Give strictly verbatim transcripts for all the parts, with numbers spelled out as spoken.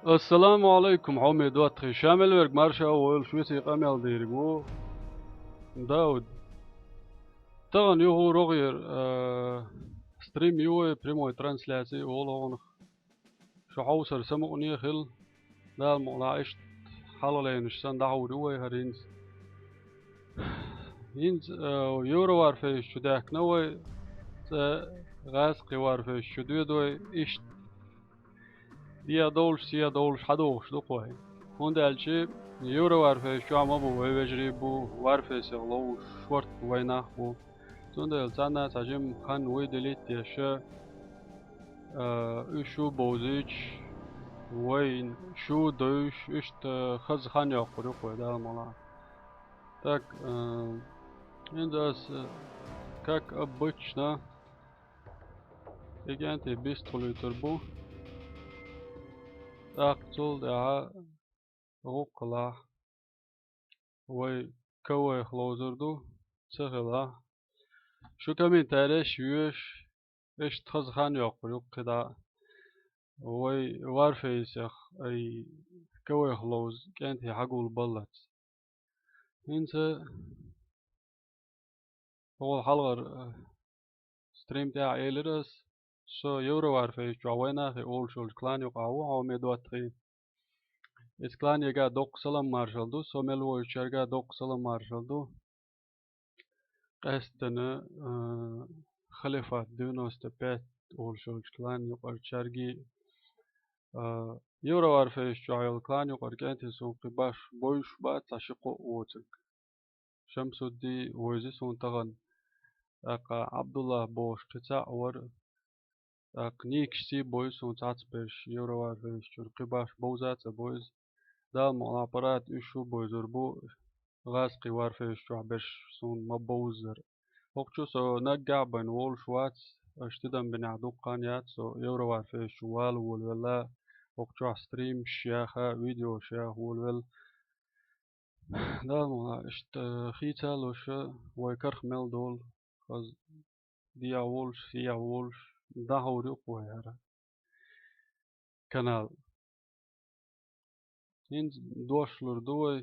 Ассаламу алайкум, хьоме доттагӀий. Ша мел верг марша войла, шуьца къамел дийриг ву Дауд. Тахана юха рогӀера, а, стрим ю вай, прямой трансляци, ола хьонах. Шу хьовсар самукъане хила, Дала мукъалахь, иштта хьалхалайнаш санна дӀахьур ю вай хӀара хӀинца. ХӀинца, а, Евро Варфейс чу даьхкина вай, цкъа гӀазкхи Варфейс чу доьду вай, иштта. Дехьа довлуш, сехьа довлуш хьадохуш ду-кх вай. ХӀунда аьлча Евро Варфейс чохь ма бу вай вежарий бу, Варфейсех ловзуш шорта вай нах бу. Цундела царна цхьа жимма хан вай делить деш, а, уьш шу бовзуьйтуш, вай шу дойуш, иштта хаза хан йоккхур ю-кх вай, Дала мукъалахь. Так, а, хӀинца ас, а, как обычно, и кӀентий бист хуьлуьйтур бу. ТӀаккха цул тӀаьхьа гӀуллакхах вай КВ-х ловзур ду, ца хилахь. Шу комментареш йоьш, иштта хаза хан йоккхур ю-кх кхидӀа. Вай Варфейсех, ай, КВ-х ловза кӀентий хьагулбаллалц. ХӀинца хӀокху хьалхара, э, стрим тӀехь элира ас, со Евро Варфейс чохь вайнахи олуш йолчу клан юкъахь ву, хьоме доттагӀий. Иза клан яга доккха салам маршалла ду, со мел войчаьрга доккха салам маршалла ду. Къаьсттина, э, Халифат девяносто пять олуш йолчу клан юкъарчаьргий, э, Евро Варфейс чохь йолу клан юкъара кӀентий суна кхин баш бовзуш бац, цхьа ши-кхоъ воцург. Шамсудди войзи суна тахана. ТӀаккха Абдуллах бохуш кхин цхьаъ вара. ТӀаккха Никаш сий бой суна цхьацца берш Евро Варфейс чуьра кхин баш бовза а ца бойза. Дала мукъалахь, паргӀат уьш шу бойзур бу, гӀазкхи Варфейс чохь берш суна ма бовззара. ХӀокху чу со наггахь а байна волуш вац, аша тидам бинехь дуккха хан яц со Евро Варфейс чу вала волавелла, хӀокху чохь стримаш яха, видеош яха волавелла. Дала мукъалахь, иштта хийца а луш, вай карах мел долу, хаза дехьа волуш, сехьа волуш, дӀахьур ю-кх вай хӀара канал. ХӀинца дош лур ду вай,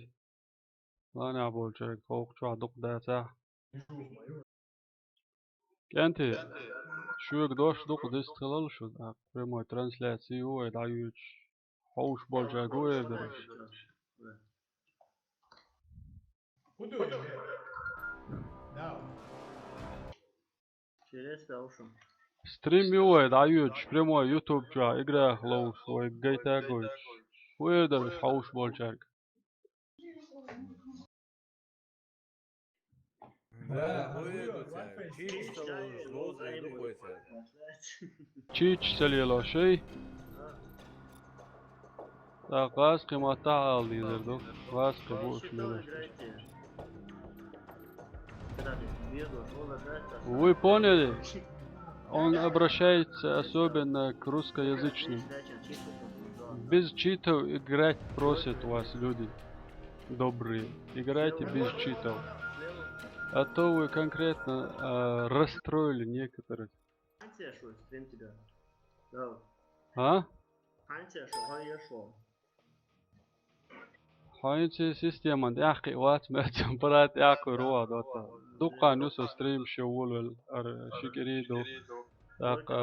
ланехь болчаьрга хӀокху чохь дукха дацахь. КӀентий, шуьга дош дукха дист хилал шу, тӀаккха прямой трансляци ю вай дӀайоьдуш, хьовш болчаьрга гур дара. Стрим ю вай дӀайоьдуш, прямой YouTube чохь играх ловзуш, вай гайта а гойтуш. Гур дара хьовш болчаьрга. Да, гур ду цаьрга. Чийча ца ловзуш, ловзур ду-кх вай цаьрга. Чийча ца лело шай. ТӀаккха гӀазкхи маттахь ала дезар ду. ГӀазкхи бу уьш мелаш. Вы поняли? Он обращается особенно к русскоязычным. Без читов играть просят вас люди добрые. Играйте без читов. А то вы конкретно, а, расстроили некоторых. А? Хьайнца системан тӀаьхьакхиъ вац, меца паргӀат тӀаьхьакхуьйр ву а доцца. Дуккха хан ю со стрим шен волавелла, ара ши кӀирий ду. ТӀаккха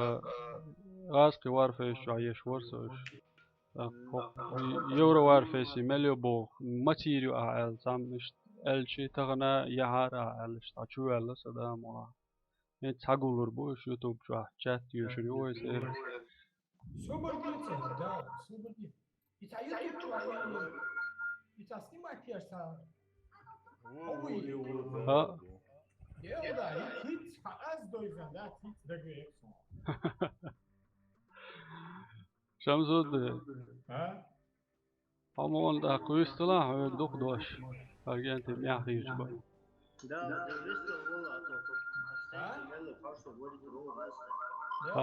гӀазкхи Варфейс чохь еш вара со уьш. ТӀаккха хӀокху Евро Варфейси мел ю боху, мацийр ю ахь аьлла, цхьамма иштта аьлчи, тахана яхьара ахь аьлла, иштта чу ваьлла со, Дала мукъалахь. ХӀинца схьагуллур бу уьш YouTube чохь, чат йоьшур ю вай церан. Всё будет, да, всё будет. И цхьа YouTube чохь, и цхьа снимать еш цхьа. Хьо вуй? А? Е, да, и циц хьан аз дойзан, да, циц дагве. Шамсудди. А? Хьо ма ван тӀаккха висталахь, хьоьга дукха дош. Аргентин мехь хийча бан. А?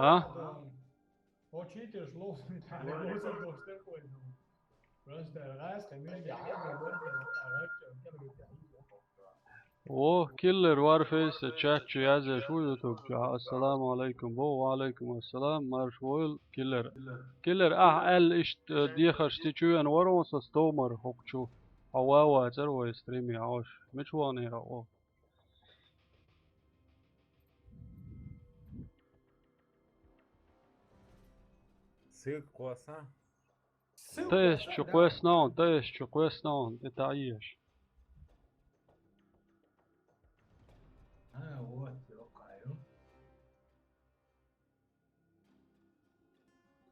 Просто раз, конечно, я не могу. О, Killer Warface чат чу яздеш ву YouTube чу. Ассаламу алейкум, бо, ва алейкум ассалам, марш войла, Killer. Killer, ахь аьлла иштта, э, дехарш ца чуьйна вара хьуна со стомар хӀокху чу. Хьо ва вацара вай стриме хьош. Мича вахнера хьо? Ссылка кхосса? Тайс чу кхоьссина хьуна, тайс чу кхоьссина хьуна, тӀе таӀеш. А, вот, ё-моё.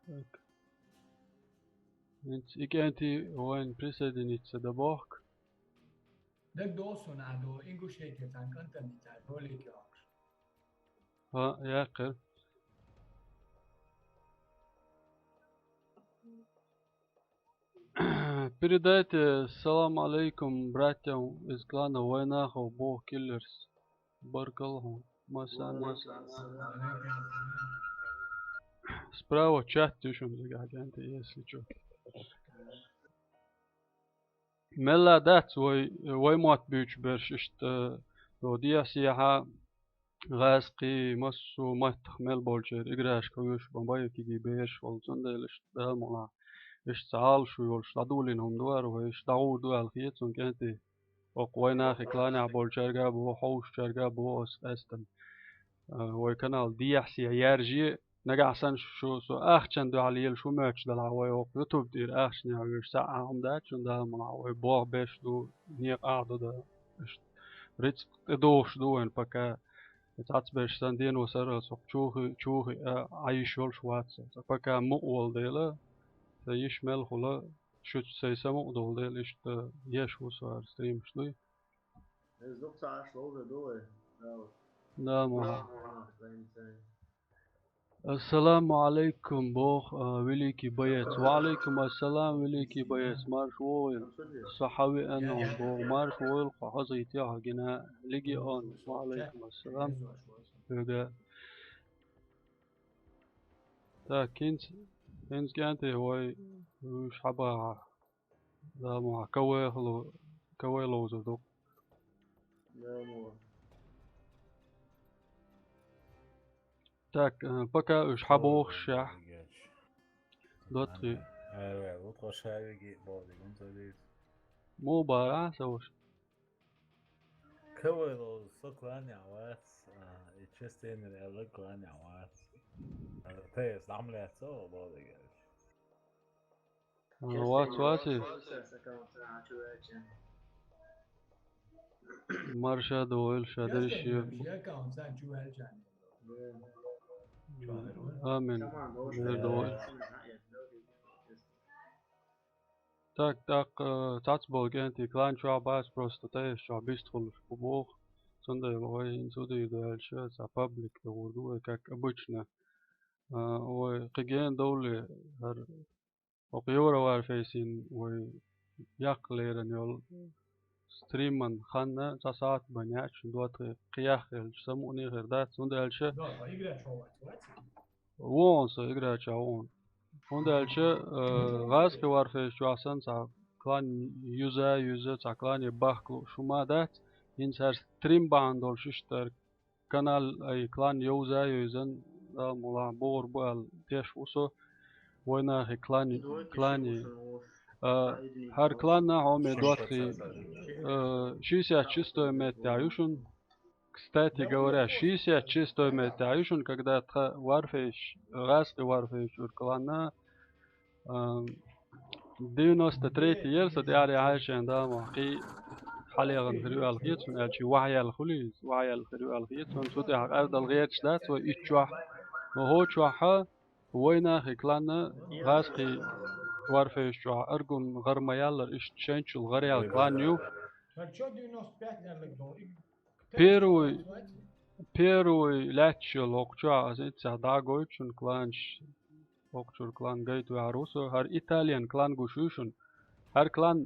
Так. ХӀинца и кӀентий вайна присоединиться дан бохку. ДагадогӀу суна, а, до Ингушетия цхьана кӀантана цхьа ролик йоккхуш. ХӀаъ, яьккхира. Передайте салам алейкум братьям из клана Вайнахов, бо Killer. Баркалла хьуна. Масан. Справа чат ю шуна дагахь кӀентий, если чё. Мелла дац вай, вай мотт буьйцуш берш иштта, э, до дехьа-сехьа, гӀазкхий, массо а маттах мел болчеран играшка вуьйш бан бай кегий бераш волу, цундела иштта Дала мукъ лахь. Иштта цхьа Ӏалашо йолуш дӀадолийна хӀума ду хӀара вай, иштта дӀагӀур ду аьлла хета суна кӀентий. ХӀокху вайнахи кланехь болчаьрга а боху, хьовсучаьрга а боху аса къаьстина. А, вай канал дехьа-сехьа яржае, нагахь санна шу со ахчанна дуьхьал лелаш хӀума моьттуш делахь, вай хӀокху YouTube тӀера ахчанехь вуьйш цхьа а хӀума дац шуна, Дала мукъ лахь, вай боху беш ду, некъа ахь ду дан. Иштта рицкъ тӀедогӀуш ду вайн пока. И цхьацца берш санна дено сарралц хӀокху чухи, чухи а, Ӏан йиш йолуш вац со. Ткъа пока мукъа волу дела, сан йиш мел хула, шуьца сайн самукъа долу дела, иштта еш ву со хӀара стримаш дуй. Иза дукха ца Ӏаш ловзар ду вай? Да, ма. Ассаламу алейкум, боху, а, великий боец. Ва алейкум ассалам, великий боец. Марш вогӀийла. Со хьан веана, боху. Марш вогӀийла, кху хаза гӀийтех гина. Легион. Ва алейкум ассалам. Хьоьга. Так, хӀинца, хӀинца кӀентий вай, уьш хьабахьа. Да, ма, кавай хало-, кавай ловзар ду. Да, ма. Так, э, пока уьш хьабохуш шех. ДоттагӀий. Ай, вай, вот хошариги, бовдигун цадийс. Мо бара, савуш. Кавай ловзар со кланехь вац, а, и честенер аьлла кланехь вац. А, тайс дӀамлаьцо, бовдига. Вац, вац и. Марша догӀийла ша дерриш а. Амин. Дер догӀийла. Так, тӀаккха, э, цхьацца болу кӀентий клан чохь бац, просто тайс чохь бист хуьлуш бу боху. Цундела вай хӀинца хӀун дийр ду аьлча, цхьа паблик догӀур ду вай, как обычно. А, вай кхин гена довлале, хӀара ХӀокху Евроварфейсин вай яккха лерина йолу стриман ханна цхьа сахьт бан яц шуна, доттагӀий, кхин яххелча самукъане хир дац, хӀунда аьлча вон со играча вон. ХӀунда аьлча, э, гӀазкхи Варфейс чохь санна цхьа клан юза, юза, цхьа клане бахка лууш хӀума дац, хӀинца хӀара стрим бахьана долуш иштта канал, ай, клан йовза а йовзан, а, мула богӀур бу аьлла теш ву со, вайнахи клан, клани. А, хӀара кланна хьоме доттагӀий, а, шестьдесят шестой меттехь ю шуна. Кстати говоря, шестьдесят шестой меттехь ю шуна, когда тхан Варфейс, гӀазкхи Варфейс чуьра кланна, Ам, девяносто третий яра со тӀаьхьара яхьаьжча, да, ма, кхин хьалаягӀна хир ю аьлла хета суна, аьлча вахьаяьлла хуьлий иза, вахьаяьлла хир ю аьлла хета суна, цу тӀехь къаьрдала гӀерташ дац вай итт чохь, но хӀо чохь вайнахи кланна гӀазкхи Варфейс чохь аргун гӀар ма яллара, иштта шайнчул гӀар яьлла клан ю. Первый, первый лаьтташ йолу хӀокху чохь аса иццехь дӀа а гойту шуна кланаш, хӀокху чуьра клан гайта ваьхьар ву со, хӀара Италиян клан гуш ю шуна. ХӀара клан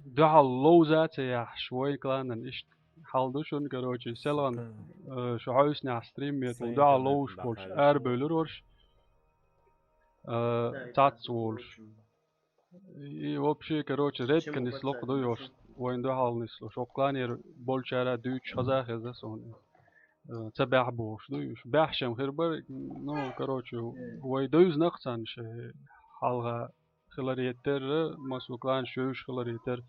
дуьхьал ловза а ца яхьаш, вайн кланан иштта хьал ду шуна, короче, селхан, э, шу хьовсинехь стрим метал дуьхьал ловзуш болуш арабевлира уьш, э, цхьацца волуш. И вообще, короче, редкость локха ду йош. вайн дуьхьал нислуш, хӀокху кланера болчара дуьйцуш хаза а хезна суна. Э, ца баьхьа бохуш ду уьш. Баьхьа шем хир бара, ну, короче, вай девза нахцана шайн хьалха хиларе терра, массо клан шуьйш хиларе терра.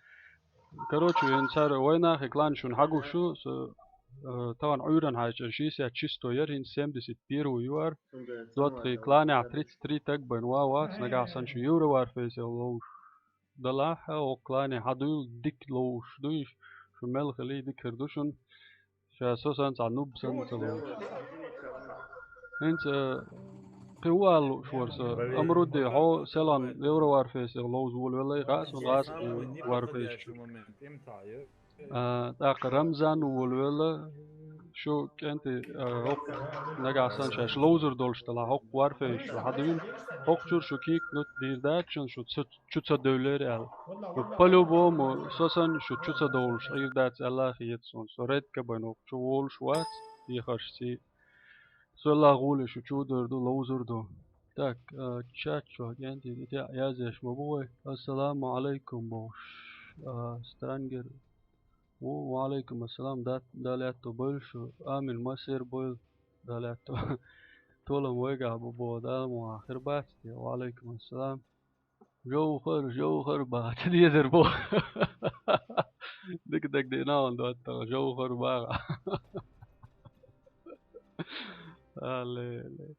Короче, вайн цара вайнахи клан шуна хьагуш шу, со, э, тахана Ӏуьйран хьаьжча, шестьдесят шестой яр, хӀинца семьдесят первый ю ара. ДоттагӀий, кланехь тридцать три таг байна ва вац, нагахь санна шу Евроварфейсел ловзуш далахь, хӀокху клане хьадуьйла дика ловзуш ду уьш, шу мел хилий дика хир ду шуна. Ша со санна цхьа нуб санна ца ловзуш. ХӀинца, э, кхин ву ала лууш вара со. Амруди, хьо селхана Евроварфейсел ловза волавелла, хаьа суна, гӀазкхийн варфейсел. А, тӀаккха Рамзан волавелла, шу кӀентий, а, хӀокху нагахь санна шаьш ловзур долуш делахь, хӀокху варфейсел шу хьадуьйла, хӀокху чуьра шу кийкнут дийр дац шуна, шу ца, чу ца девллера аьлла. По-любому, со санна шу чу ца довлуш Ӏийр дац аьлла а хета суна. Со редко байна хӀокху чу волуш вац, дехарш сий. Со лагӀули шу чу а дер ду, ловзур ду. Так, а, чат чохь кӀентий тӀе язъеш ма бу вай. Ассаламу алайкум бохуш. А, Странгер. Ву, ва алайкум ассалам, да, Дала аьтто бойла шу. Амин, массера бойла, Дала аьтто. Толам вайгахь бу боху, Дала муха хир бац те. Ва алайкум ассалам. Жовхар, жовхар баха, ца дезар бу. Дика дагадеана ван доттагӀа, жовхар баха. Алле, алле.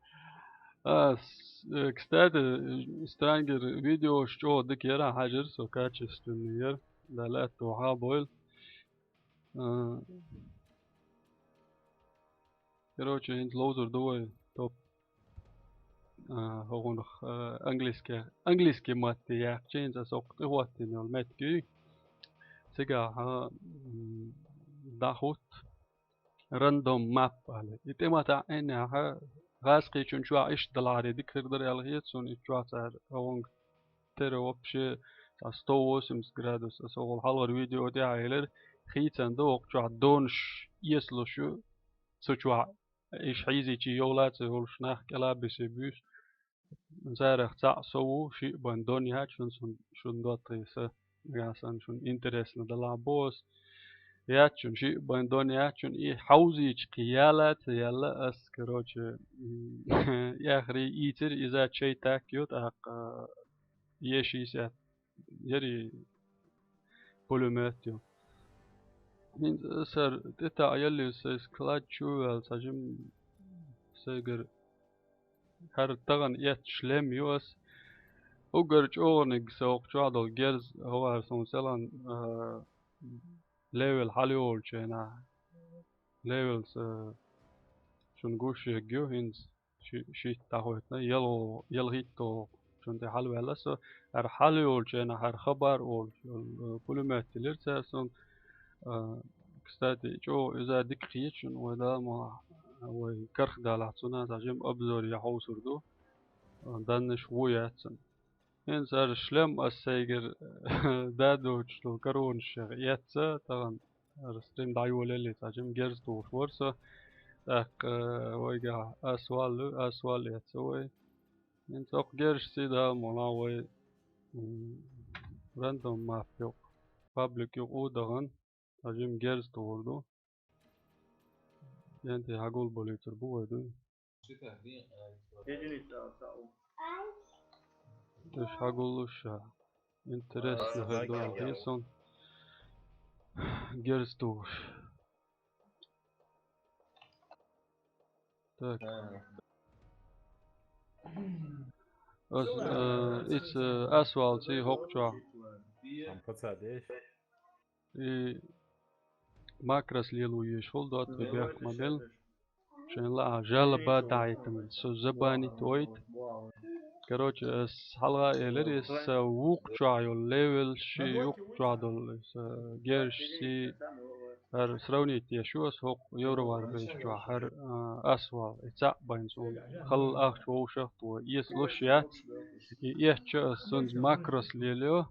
А, с-, э, кстати, Странгер, видеош чӀогӀа дика яра, хьажар со, качественный яра. Дала аьтто хьа бойла. А, короче, хӀинца ловзур ду вай топ. А, хӀокхунах, а, английский, английский матте яьккхича, хӀинца аса хӀокху тӀехӀоттийна йолу меттиг ю. Цигахь, м, дӀахӀутту. Random map аьлла. И тӀе ма таӀинехь, гӀазкхичун чохь иштта далахьара дика хир дара аьлла хета суна, и чохь цара хӀокхунга тера вообще цхьа сто восемьдесят градус. Аса хӀокхул хьалхара видео тӀехь а элира, хийцан ду хӀокху чохь донаш эцалуш ю, цу чохь иша хьийзичий йовлаца йолуш нах кӀела а бисе буьйсу. Царах цхьаъ со ву, шиъ бан дон яц шуна, шун, шун доттагӀий са. Нагахь санна шуна интересно далахь боху ас. Яц шуна шиъ бан дон яц шуна, и хьовзийча кхин яла а ца яьлла ас, короче, м, эхарий ийцира иза чай так ю, тӀаккха ешийсет яри пулемет ю. ХӀинца сар тӀетаӀа яллий сай склад чу ваьлла цхьа жим сайгара ХӀара тахана эцча шлем ю ас. Уггар чӀогӀаниг сан хӀокху чохь долу герз хӀавар суна селхана, а, левел хьалайолучу хенахь. Левел сан шуна гуш ерг ю хӀинца ши-, шийтта дӀахӀоьттина, ялхо-, ялхитто шуна тӀе хьалаваьлла со. ХӀара хьалайолучу хенахь, хӀара хабар олуш йолу, а, пулемет тиллира цара суна. А, кстати, чӀогӀа иза дика хета шуна, вай Дала ма, вай карх далахь цунах цхьа жима обзор ян хьовсур ду. А, даннаш ву яц цунна. ХӀинца хӀара шлем ас сайгара да доцуш долу коронаш шех эцна, тахана хӀара стрим дӀайолаллий цхьа жима герз тухуш вара со. ТӀаккха, а, вайгахь асвал ю, асвал эцна вай. ХӀинца хӀокху герзашций Дала мукъ лахь вай, м, рандом мап юкъа, паблик юкъа а дахана. Цхьа жима герз тухур ду. КӀентий хьагулбалуьйтур бу вай дуй. Уьш хьагуллуш ша. Интересно хир ду, хӀинца герз тухуш. Так. Ас, э, ис, э, асфальт ю хӀокху чохь. И макрос лело езаш хуьлу, доттагӀий, бехк ма белла. Шайн лаахь жалоба дахьийтина, со забанить вайта. Короче, ас хьалха а элира, ас вукху чохь йолу левелш, юккъу чохь долу ас герзашций, хӀара сравнить еш ю ас хӀокху Евроварфейс чохь, хӀара, а, асфальт, и цхьаъ байна суна. Халла ахча вовшах а тхо эцалуш яц, и эцча ас цуьнца макрос лелайо.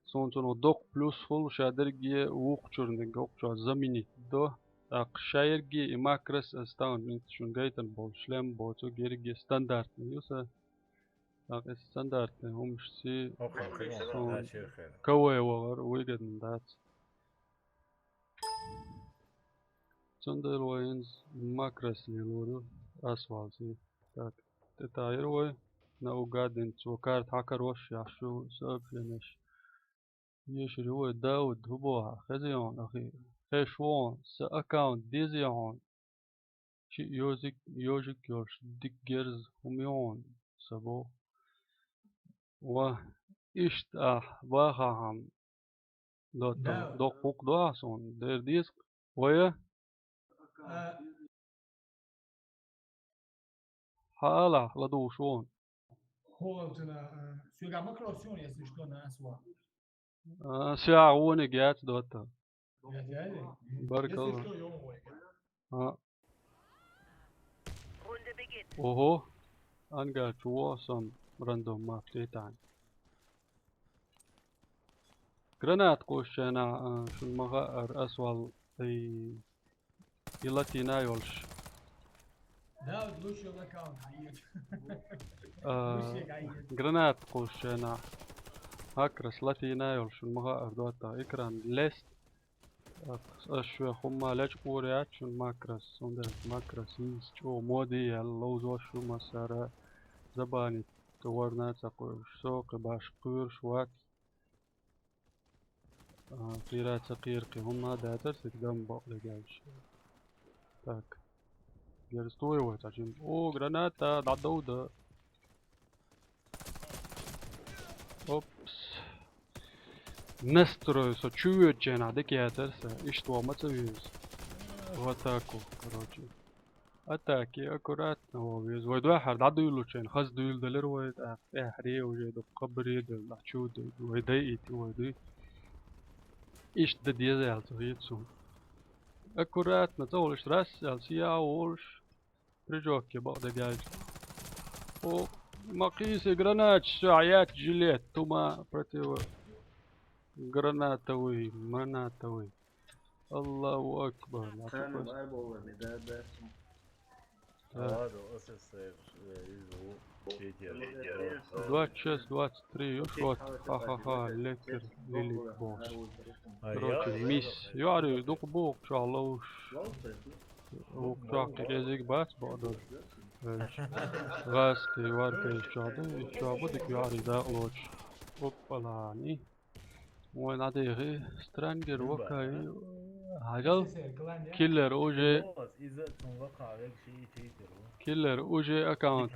Суна цунах доккха плюс хуьлу, ша дерриге вукху чуьра дерг хӀокху чохь заменить до. ТӀаккха ша ерриге и макрос ас тахана хӀинца шуна гайтина болу шлем боцург ерриге стандартный ю сан. ТӀаккха и стандартный хӀуманашций суна КВ вахар выгодно дац. Цундела вай хӀинца макрас лелор ю, асфальте. Так, тӀетаьӀира вай, наугад хӀинца цо карта хьакарош яхаш ю сообщенеш. Ешар ю вай, Дауд, хӀун боху хьо, хезий хьуна, ахи? Хезаш ву хьуна, сан аккаунт дезий хьуна? Шиъ йожик, йожик йолуш дика герз хӀума ю хьуна, сан боху. Ва, иштта ахь бахахь-м, доттагӀа, доккха гӀуллакх ду ахь суна, дера деза-кх. Вай а? Хьан алахь, ладугӀуш ву хьуна? Хьо алтана, а, соьгахь макрас ю хьуна, если что, на асфальт. А, сагӀа вониг яц, доттагӀа. Баркалла. А. Ого, ангар чу ву сан рандом мап тӀетаьӀна. Гранат кхуссуш хенахь, а, шуна ма хаьара, асфальт, ай, и латийна йолуш. Да, вот лучше аккаунт хьаэца. А, лучше хьаэца. Гранат кхуссуш хенахь, макрас латийна йолуш, шуна ма хаьара, доттагӀа, экран леста. Ас шуьга хӀумма лечкъор яц шуна макрас, цундела макрас йийца чӀогӀа моде яьлла, ловзош ю массара, забанить варна а ца кхоьруш, со кхин башха кхоьруш вац. А, кхера а ца кхера, кхин хӀумма а дацара цига, дам бакъ дегайча. Так. Герз тойо вай цхьа жимма. О, граната, дӀадовда. Опс. Настрой со чу воьдучу хенахь дика яцара сан. Иштта ваха ма ца веза. В атаку, короче. Атаке аккуратно ваха веза. Вай дуьххьара дӀадуьйлучу хенахь, хаза дуьйладелира вай, тӀаккха тӀаьххьаре уже дукха кхабаре а делла, чу а дуьйла. Вай дайийти вай дуй. Иштта дан деза аьлла ца хета суна. Аккуратно, ца волуш, раз аьлла, сияа волуш. Прыжокке бакъ дегайча. О, ма кхийса гранаташ, ша яц жилет, тума противо-, гранатовый, манатовый. Аллаху акбар. Ладно, СССР, э, из у Питера. Двадцать шесть, двадцать три, ю шот, ха-ха-ха, лекер, лилик босс. Короче, мисс. ЮӀарий дукха боху чохь ловуш. Вукху чохь кхин кӀезиг бац бакъдолуш. ГӀазкхий варкайш чохь ду, и чохь бу дика юӀарий дакъалоцуш. Оппалани. Вайн дӀадехи, странгер вакай. Хьажал, киллер уже, киллер уже аккаунт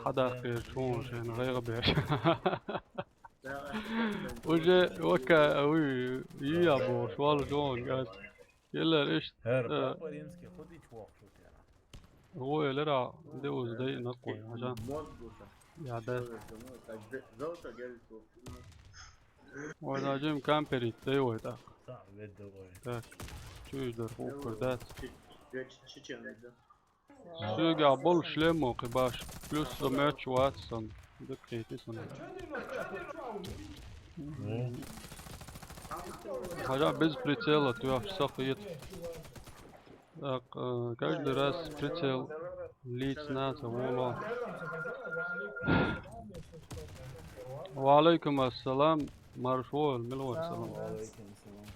хьадаккхера чхьуна шайна гӀайгӀа беш. Уже вака, уй, юя бохуш, валла жон гад. Киллер иштта, хӀара, э, папа римский, худич вохуш тера. Вой, лера, де уз дай накой, хьажа. Я да. Вай, нажим камперит, дай вай так. Так, ведда вай. Так. Чуж дар хукур дац. Соьгахь болу шлемо кхин баш. Плюс со мертч вац сан. Дакхийти сан. Хьажа без прицела тоьхча сахийта. Так, э, каждый раз прицел лиц на ца воло. Ва алейкум ассалам. Марш вол, милван салам. Ва алейкум ассалам.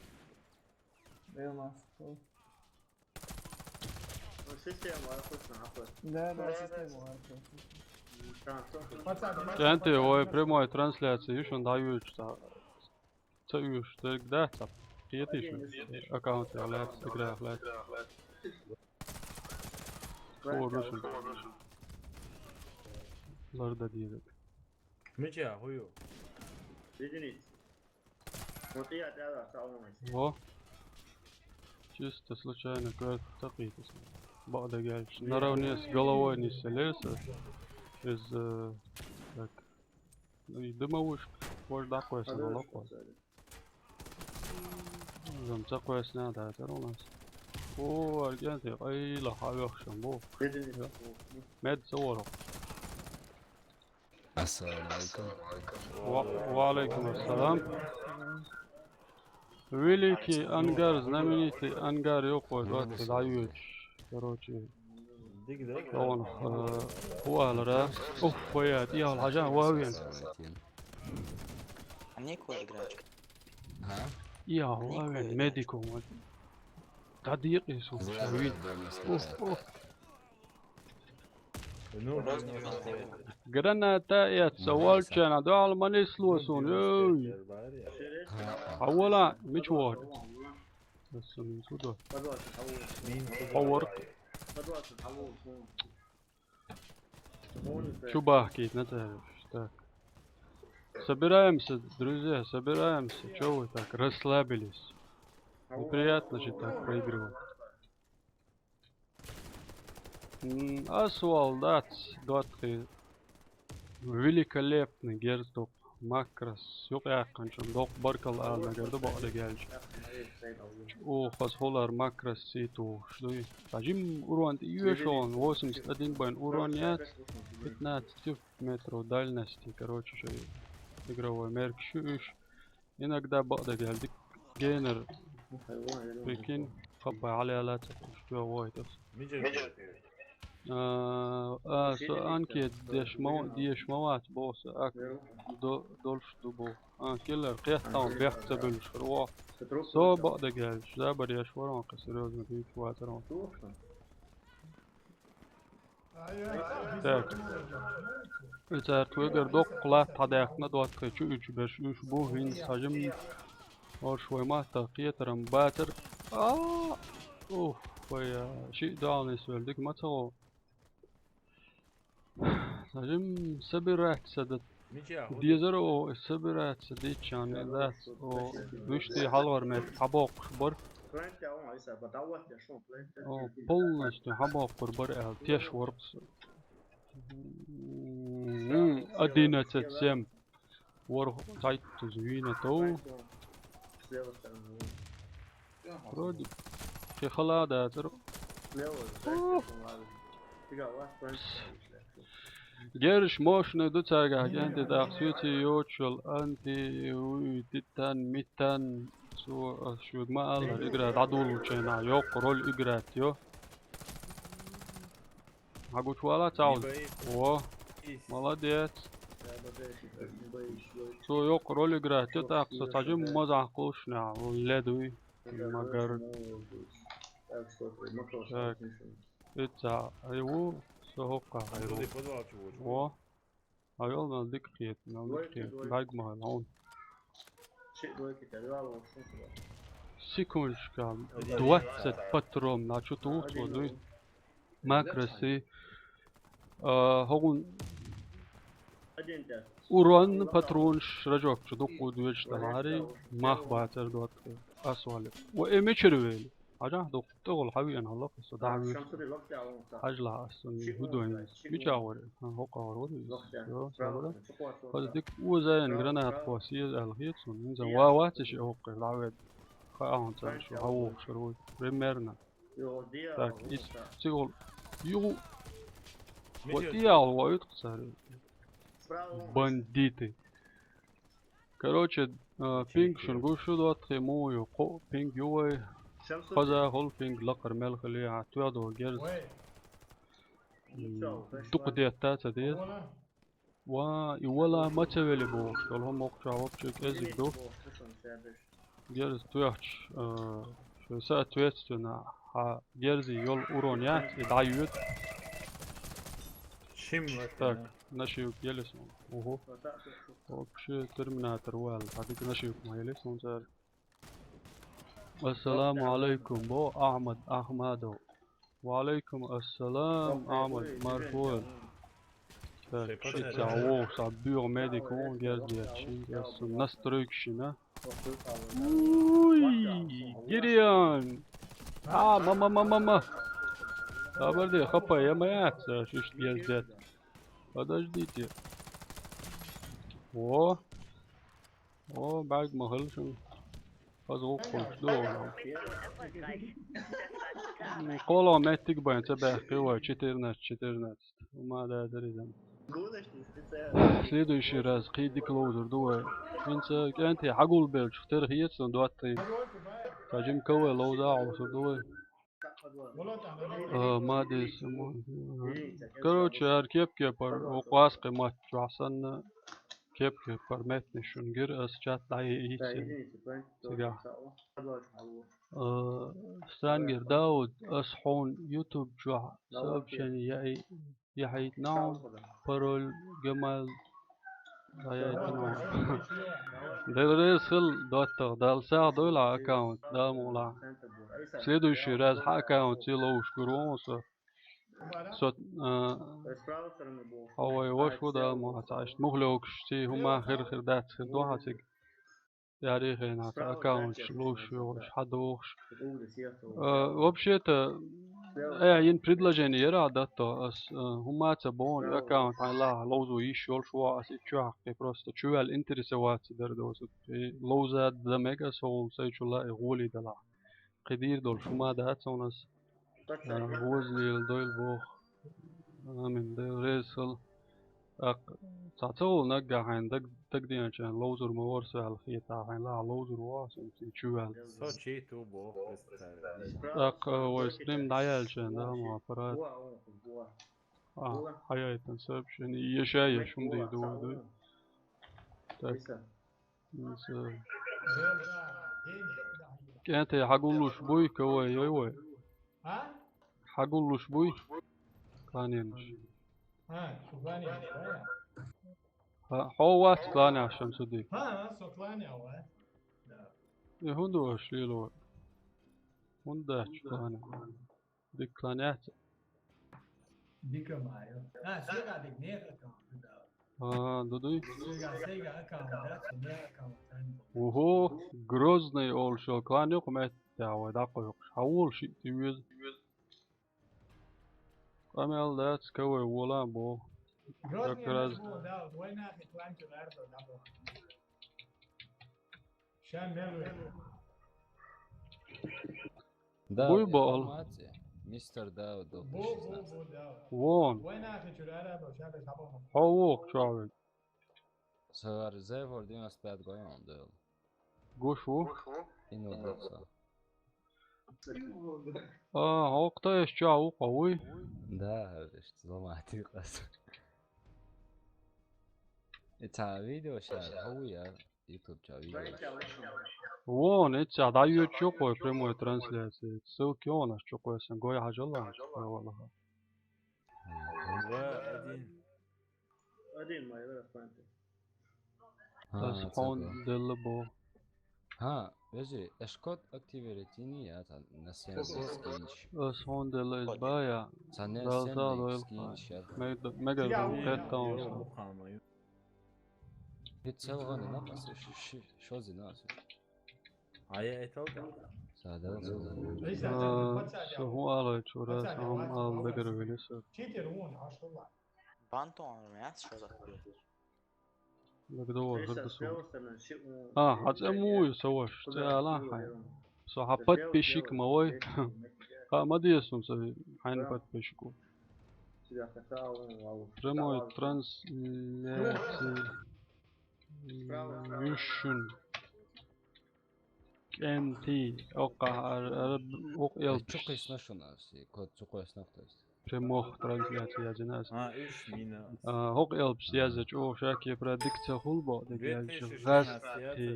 Дай у нас. Ну, система, вкусно, охуенно. Да, да, система, охуенно. М, там, там. КӀентий, вай прямой трансляция ю шуна дӀаюьйцуш цхьа. Ца уьйш дерг дац, цхьа кхетий шуна? Аккаунт яхь лаьцна, игра яхь лаьцна. Хуур ду шуна. Ларда дийриг. Мича, хӀу ю? Извините. Вот я, да, да, салам алейкум. Во. Чисто случайно коьрта такъийта. Бакъ дагайча. Наравне с головой нисса леса. Из, э, так. Ну, и дымовушка. Кож дакъойсана, лакъо. Зам ца кхоьссина дацара у нас. О, аргент, айла хьавехшан бу. Мед ца вору. Ассаламу алейкум. Ва, ва алейкум ассалам. Великий ангар, знаменитый ангар, ёкъой, двадцать дӀаюьйцуш. Короче, догӀун, э, хӀу алара. Ух, вая, тӀехьал хьажа, вавен. А некуда играть. А? Я, вавен, медиком. Та декъий со. Зря, зря, да, не Ух, ух. Ну, Граната эца волчана, дуал манисло сон. Эй! Хавала, мич вор. Ас мин сюда. Хавар. Чубак, на. Так. Собираемся, друзья, собираемся. Чё вы так расслабились? Неприятно же так проигрывать. М, а солдат, доты. Великолепный герцог. Макрос. Юкъяьккханчун докъ баркал ална гарда бакъда гелч. О, хас холар макрос сету. Что и? Сажим урон, юэшон, восемьдесят один байн урон яц. Пятнадцать метров дальности, короче, что и игровой мерк шуш. Иногда бакъда гелдик. Гейнер. Прикинь, хаппа али алаца, что войтас. А, а, со анкет деш ма-, деш мават босса, ак до-, дольш ду бо. А, киллер, кхетаун, бехца бельш, ро. Со бакъда гелдиш, да, бареш ворон, ка серьёзно, бит ватерон. Так. Эцар твегар докъ лат хадяхна доттхе чу уч беш уч бу хин сажим. Орш вай ма та кхетарам батар. А! Ух, вай, а, ши даални свелдик ма цао. Сажим собираться да. Дезер о собираться дичан да. О, бюшти халвар мет хабок бар. О, полностью хабок бар бар эл теш воркс. М, одиннадцать семь. Вор тайт туз вина то. Вроде кехала да тер. Герш мощный ду цага, анти да сути йочул, анти уй, титан, митан, су, а, шуд ма алла, игра дадул чена, ёк, роль играть, ё. Хьагучувала цаун. О, молодец. Цо йокъ роль играть, тӀаккха со цхьажим мазахкъушна, ледуй, магар. Так. Ица, айву, со хокка, айву. О. Айол, мел дика кхета, мел дика кхета. Даг ма хьона. Секундочка, двадцать патрон, на чё ты ушло, ну? Макросы. А, хогун урон патрон шражок, чё дукку двечта мари, мах бацар двадцать. Асвали. О, э, мечервели. Хьажахь дукха тӀехула хьавеана хьалакхуьйсу, дӀа а вуьйсу. Хьажа лахь ас цунна хӀу дойна. Мича вара? Ха, хӀокху агӀор вара иза? Йо, ца вара. Хаза дика оза ян гранат кхо съеза аьлла хета суна. ХӀинца ва вац и шиъ хӀокхуьйра дӀаведда. Хаьа хьуна царна шу хьавогӀуш вара вуй. Примерно. Так, ис цигул. Югу. Вот и ял воют цари. Бандиты. Короче, а, пинг шуна гуш ду, доттагӀий, муха ю, кхоъ пинг ю вай. Хаза хӀул пинг лакхара мел хили, а, тоьхна долу герз. М, дукха детта ца деза. Ва, и вала ма ца вели бохуш, долу хӀума мокхачохь вообще кӀезиг ду. Герз тоьхча, а, шу соответственно, хьан герзи йолу урон яц, и дӀайоьду. Шим ватана. Так, нашивка елли суна. Угу. Вообще терминатор ву аьлла, хьан дика нашивка ма елли суна цара. Ассаламу алайкум, бо Ахмад Ахмадов. Ва алайкум ассалам, Ахмад Марфуев. Так, шица вогӀуш, а, буьйгӀа медик ву, герз дерча, ас настройка шина. Уй, Гириан! А, ма, ма, ма, ма, ма. Хабар де, хапа, я ма яц, шишт герз дет. Подождите. О. О, бӀаьрг ма хила шуна. Хаза гӀуллакх ду. КхоалгӀа меттиг бен ца баьккхи вай, четырнадцать четырнадцать. Ма да, дари дан. Следующий раз кхин дика ловзур ду вай. ХӀинца кӀентий хьагулбелчух тера хецна доттагӀий. Ца жима кавай ловза а Ӏовсур ду вай. А, ма дис, мо-, короче, ар кеп-кепар, о, кхаскхи матчохь санна, кеп-кепар меттанаш шуна гира, ас чат дӀа йийцина. Цигахь. Э, Странгер Дауд, ас хьуна YouTube чохь сообщение яхьийтина хьуна, пароль, Гамал дӀаяйтина хьуна. Дела реза хила, доттагӀа, Далла сагӀа дойла хьан аккаунт, Дала мукъ лахь. Следующий раз хьан аккаунт ца ловзуш гур ву со. Со, э, хьо вай ваша ву, Дала мукъ лахь, ца иштта мухлёкаш, ций хӀума хир-хир дац, хир ду хьан цига. Яре хенахь цхьа аккаунташ ловш йогӀуш, хьадохуш. Э, вообще-то, э, йина предложение яра а датто ас, э, хӀума ца боху, аккаунт хьайн лахь ловзо йиш йолуш ву, ас и чу хьакхе, просто чу ваьлла интересоваться дара доцург. И ловза дан мега ас хӀума сайчулла и гӀоле далахь. Кхидийр долуш хӀума дац хьуна ас. А, возлил дойла боху. Амин, Дела реза хила. ТӀаккха цхьа ца волу наггахь хьайн даг, дагадеанчарна ловзур ма вара со аьлла хетахь, хьайн лахь ловзур ву ас, хӀинца и чу ваьлла. Со чит ву боху, представь. ТӀаккха вай стрим дӀаяьлча, да, ма аппарат. А, хьаяйтан сообщение, еша еш, хӀума дийр ду вай дуй. Так. Иза. КӀентий, хьагуллуш буй, КВ йой вай? А? Хьагуллуш буй? Кланенаш. А, шу кланенаш, да? Хьо, хьо вац кланехь, Шамсудин? А, а, со кланехь вац. Да. И хӀун ду аша лело? ХӀунда дац кланехь? Дика клан яц? Дика ма ю. А, соьга дика нехан аккаунт ду, да. А, ду дуй? Соьга, соьга аккаунт дац, нехан аккаунт дан. Ого, Грозный олуш йолу клан ю-кх меттехь вай дӀакхойкхуш. Хьан волу шиъ тӀе веза? Къамел дац, КВ вола а боху. Грозный как раз бу, да, вайнахи клан чу лаьрда, да, бу. Ша мел ву. Да, буй баал. Информация. Мистер Дауд, бу, бу, бу, Дауд. Вон. Вайнахи чуьра ара бо, ша беш хабар. Хьо вокху чохь вуьгу? Сагар Зевор девяносто пять гой он дел. Гуш ву? Ин ву докса. А, хьо кхтаеш чохь ву кхо вуй? Да, хьажаш, зламати къас. И цхьа видео ша, хьо ву я? YouTube чохь видео. Вон, эццехь дӀайоьдуш ю кхо прямой трансляция. Ссылки вон аш чу кхоьссина, гой хьажал аш, валлахӀи. Ва один. Один моя фанты. Ас хьуна делла бо. Ха, вежи, эш код активировать йини я, цхьа на семь скинчи. Ас хьуна делла иза бая. Цхьа на семь скинчи я. Мега, мега кхетта. Хит цел гӀана нах аса ши, ши, шозина аса. А я это вот. Садал, садал. А, со хӀун ала чура, со хӀун ала дагара вели со. Читер вон, аш хулла. Бантон армяс шоза. ДагадогӀур хир ду со. А, хьан цӀе муй со ваш? ЦӀе ала хьайн. Со хьан подписчик ма вай. Ха, ма деза со хьайн подписчик ву. Прямой трансляция. Вуьшшун. КӀентий, оккха ара, ара, оккха элпаш. Чу кхийсина шуна аса, код чу кхоьссина, то есть. Прямой трансляция язйина аса. А, уьш мина. А, оккха элпаш язъян чӀогӀа ша кепара дика ца хуьлу боху, дика язъян. ГӀазкхи.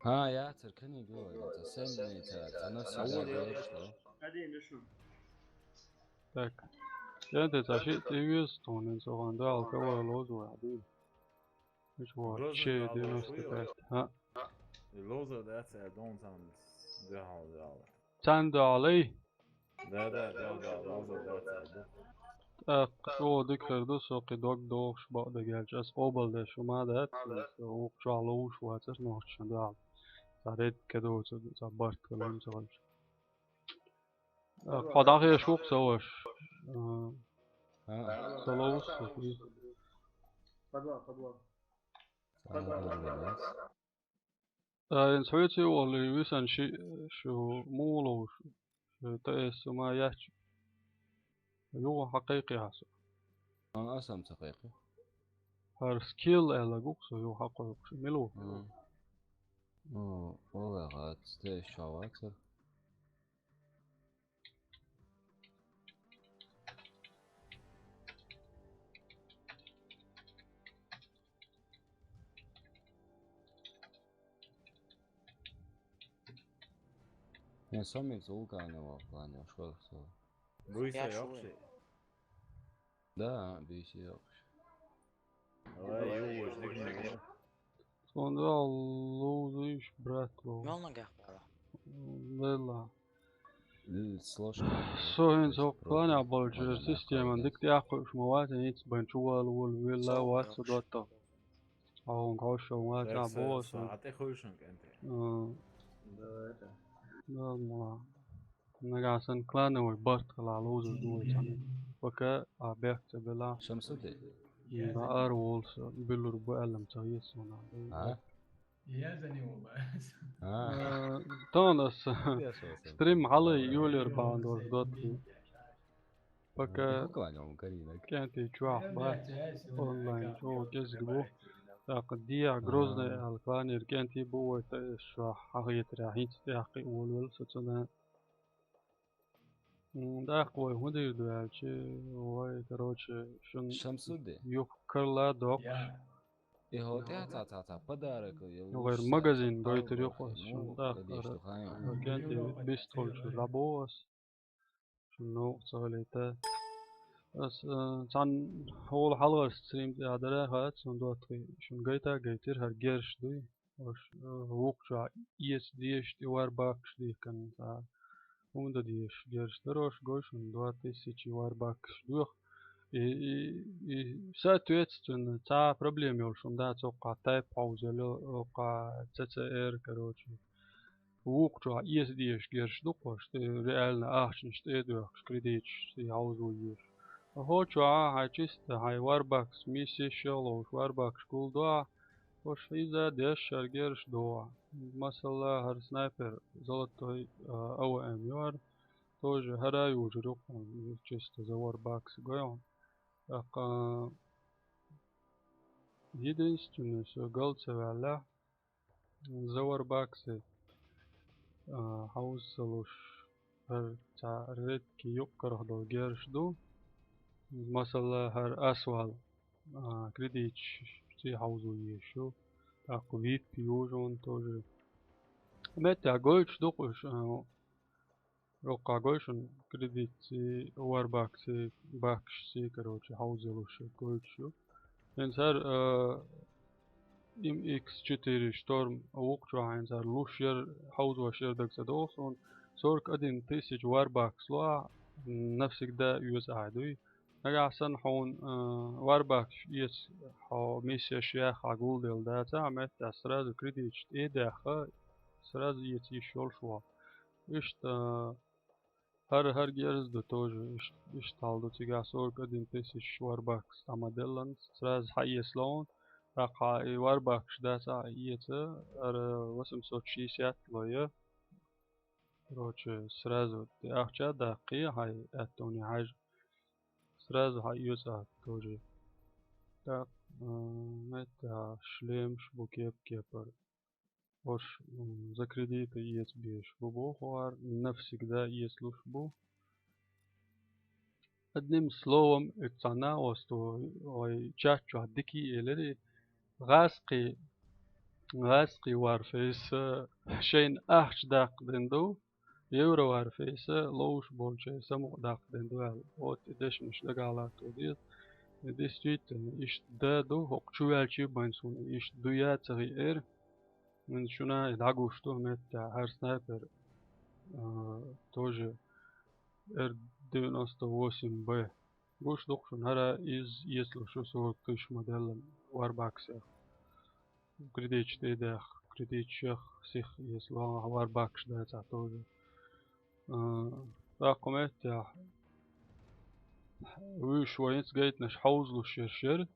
Ха, яцара книга ю, яцара, семь яцара, цхьа на всегда вешта. Так. КӀентий, цхьа шиъ тӀе веза тхуна, хӀинца вахана дуьхьал КВ ловза вай, хьан дуй? Иш вон, Че девяносто пять. ХӀаъ. И ловза дац, э, дон царна дуьхьал, дуьхьал. Царна дуьхьал, ай? Да, да, да, да, ловза дац, э, да. ТӀаккха чӀогӀа дика хир ду, со кхин дог дохуш бакъдерг аьлча, ас къобалдеш хӀума дац, со вукху чохь ловзуш вацара нохчашна дуьхьал. Цхьа редко доцург, цхьа барт хилла ца хилча. Э, кхо дӀахьеша ву-кх со ваш. Э, со ловза со. Подвал, подвал. Э, хӀинца хьоьца а валлий, висана ши, шу муха ловзуш? Шу тӀе эсса ма яц. Юха хьан кхайкхий хьан со? Ан аса-м ца кхайкхи. ХӀара скилл аьлла гу-кх со, юха хьан кхойкхуш. Мила ву? М. О, ола гӀац, тӀе эсса чохь вацара. Эн сомица вулканова плане школа со. Буй са Я чё? Йокши. Да, бийся Йокши. Ой, юж, дык не. Сонда лузуш, брат, лу. Мел нагах пара. Лела. Л- Сложка. Со хин цох плане болчу система дик тяхкуш ма вац, ниц бан чувал вол вела вац со дотто. Аун кошо вац а бос. А ты хуйшен кенте. М, Да, это. Да, мала. Нагасан клановый барт кала лузу дуй. Пока а бехце бела. Шамсуди. Да ар волса билур бу алам цагис сона. А? Я за него боюсь. А. Э, Тонас. Я слышал. Стрим халы юлер баундор дот. Пока Буквально он Карина. кенти чуах бат. Онлайн чуах кезиг бу. Так, Диа Грозный алкланер кенти бу это шо хагитра хинц яхи улвел соцона. М, да, кой худи дуачи, ой, короче, шун Шамсуди. юк крыла док. Я. И вот я та та та подарок. Ну, говорит, магазин, говорит, трёх, шун, да, кенти бистол чу рабос. Шун, ну, целый это. Ас, э, цан хол халгар стрим адара хат, шун дотхи, шун гайта гайтир хар герш дуй. Ош, э, вукча иес диеш ти вар бакш дихкан та. Унда диеш герш дарош гой, шун два тысячи вар бакш дух. И, и, и, соответственно, ца проблема йол шун да цокка тайп хаузело, ока Ц Ц Р, короче. Вукча иес диеш герш дукваш, ты реально ахчниш, ты дух, кредитш, ты хаузу еш. Хоча, хай чисто, хай вар бакш, миссия шелош, вар бакш кулдуа, Ош иза деш шаргерш дуа. Масала, хар снайпер, золотой, а, А В М юар. Тоже хара южрюк, м, чисто за вар бакш гойон. Так, а, единственное, что галца вала, за вар бакш, а, хаузалуш, хар ца редки юк карах дол герш ду. Масала, хар асвал. А, кредит ш- ш- ци хаузу ешу. Так, вип южон тоже. Метта гойч дукуш, а, рокка гойшун кредит ци, вар бакш ци, бакш ци, короче, хаузелуш гойчу. Эн сар, а, М Х четыре Шторм вукчу, эн сар лушер, хаузва шер дагса долсон. Сорок один тысяч вар бакш луа, навсегда юэс айдуй. Нагахсан хун, э, вар бакш иес хо миссия шех агулдел даца, а метта сразу кредит эдеха, сразу иес ещё шуа. Ишта, хар, хар герз да тоже, ишт, ишт талду цига сорок один тысяч вар бакш амаделлан, сразу ха иес лон, так ха и вар бакш даца иеца, ар восемьсот шестьдесят лоя. Короче, сразу ты ахча да кхи хай эттони хаж. Сразу хай юца тоже. Так, м, это шлем, шбу кеп, кепар. Ош, м, за кредиты иец беш. Бу бу хуар навсегда иец луш бу. Одним словом, и цана осту, ой, чачу дики элери. Гъаскъи, гъаскъи варфейса шейн ахч дакъденду, евро варфейса лоуш болче саму дакъденду ал. Вот и дешмиш дагалату дир. И действительно, ишт даду, хок чувялчи баньсун, ишт дуя цари эр. Мен шуна и дагушту метта, хар снайпер, а, тоже Р девяносто восемь Б. Гуш дукшун хара из, если что, сорок тысяч модель варбаксех. Кредит эдех, кредит шех сих, если варбакш да, ца тоже. А, так, кумет, я. Уж воинц гайт наш хаузлу шер шер.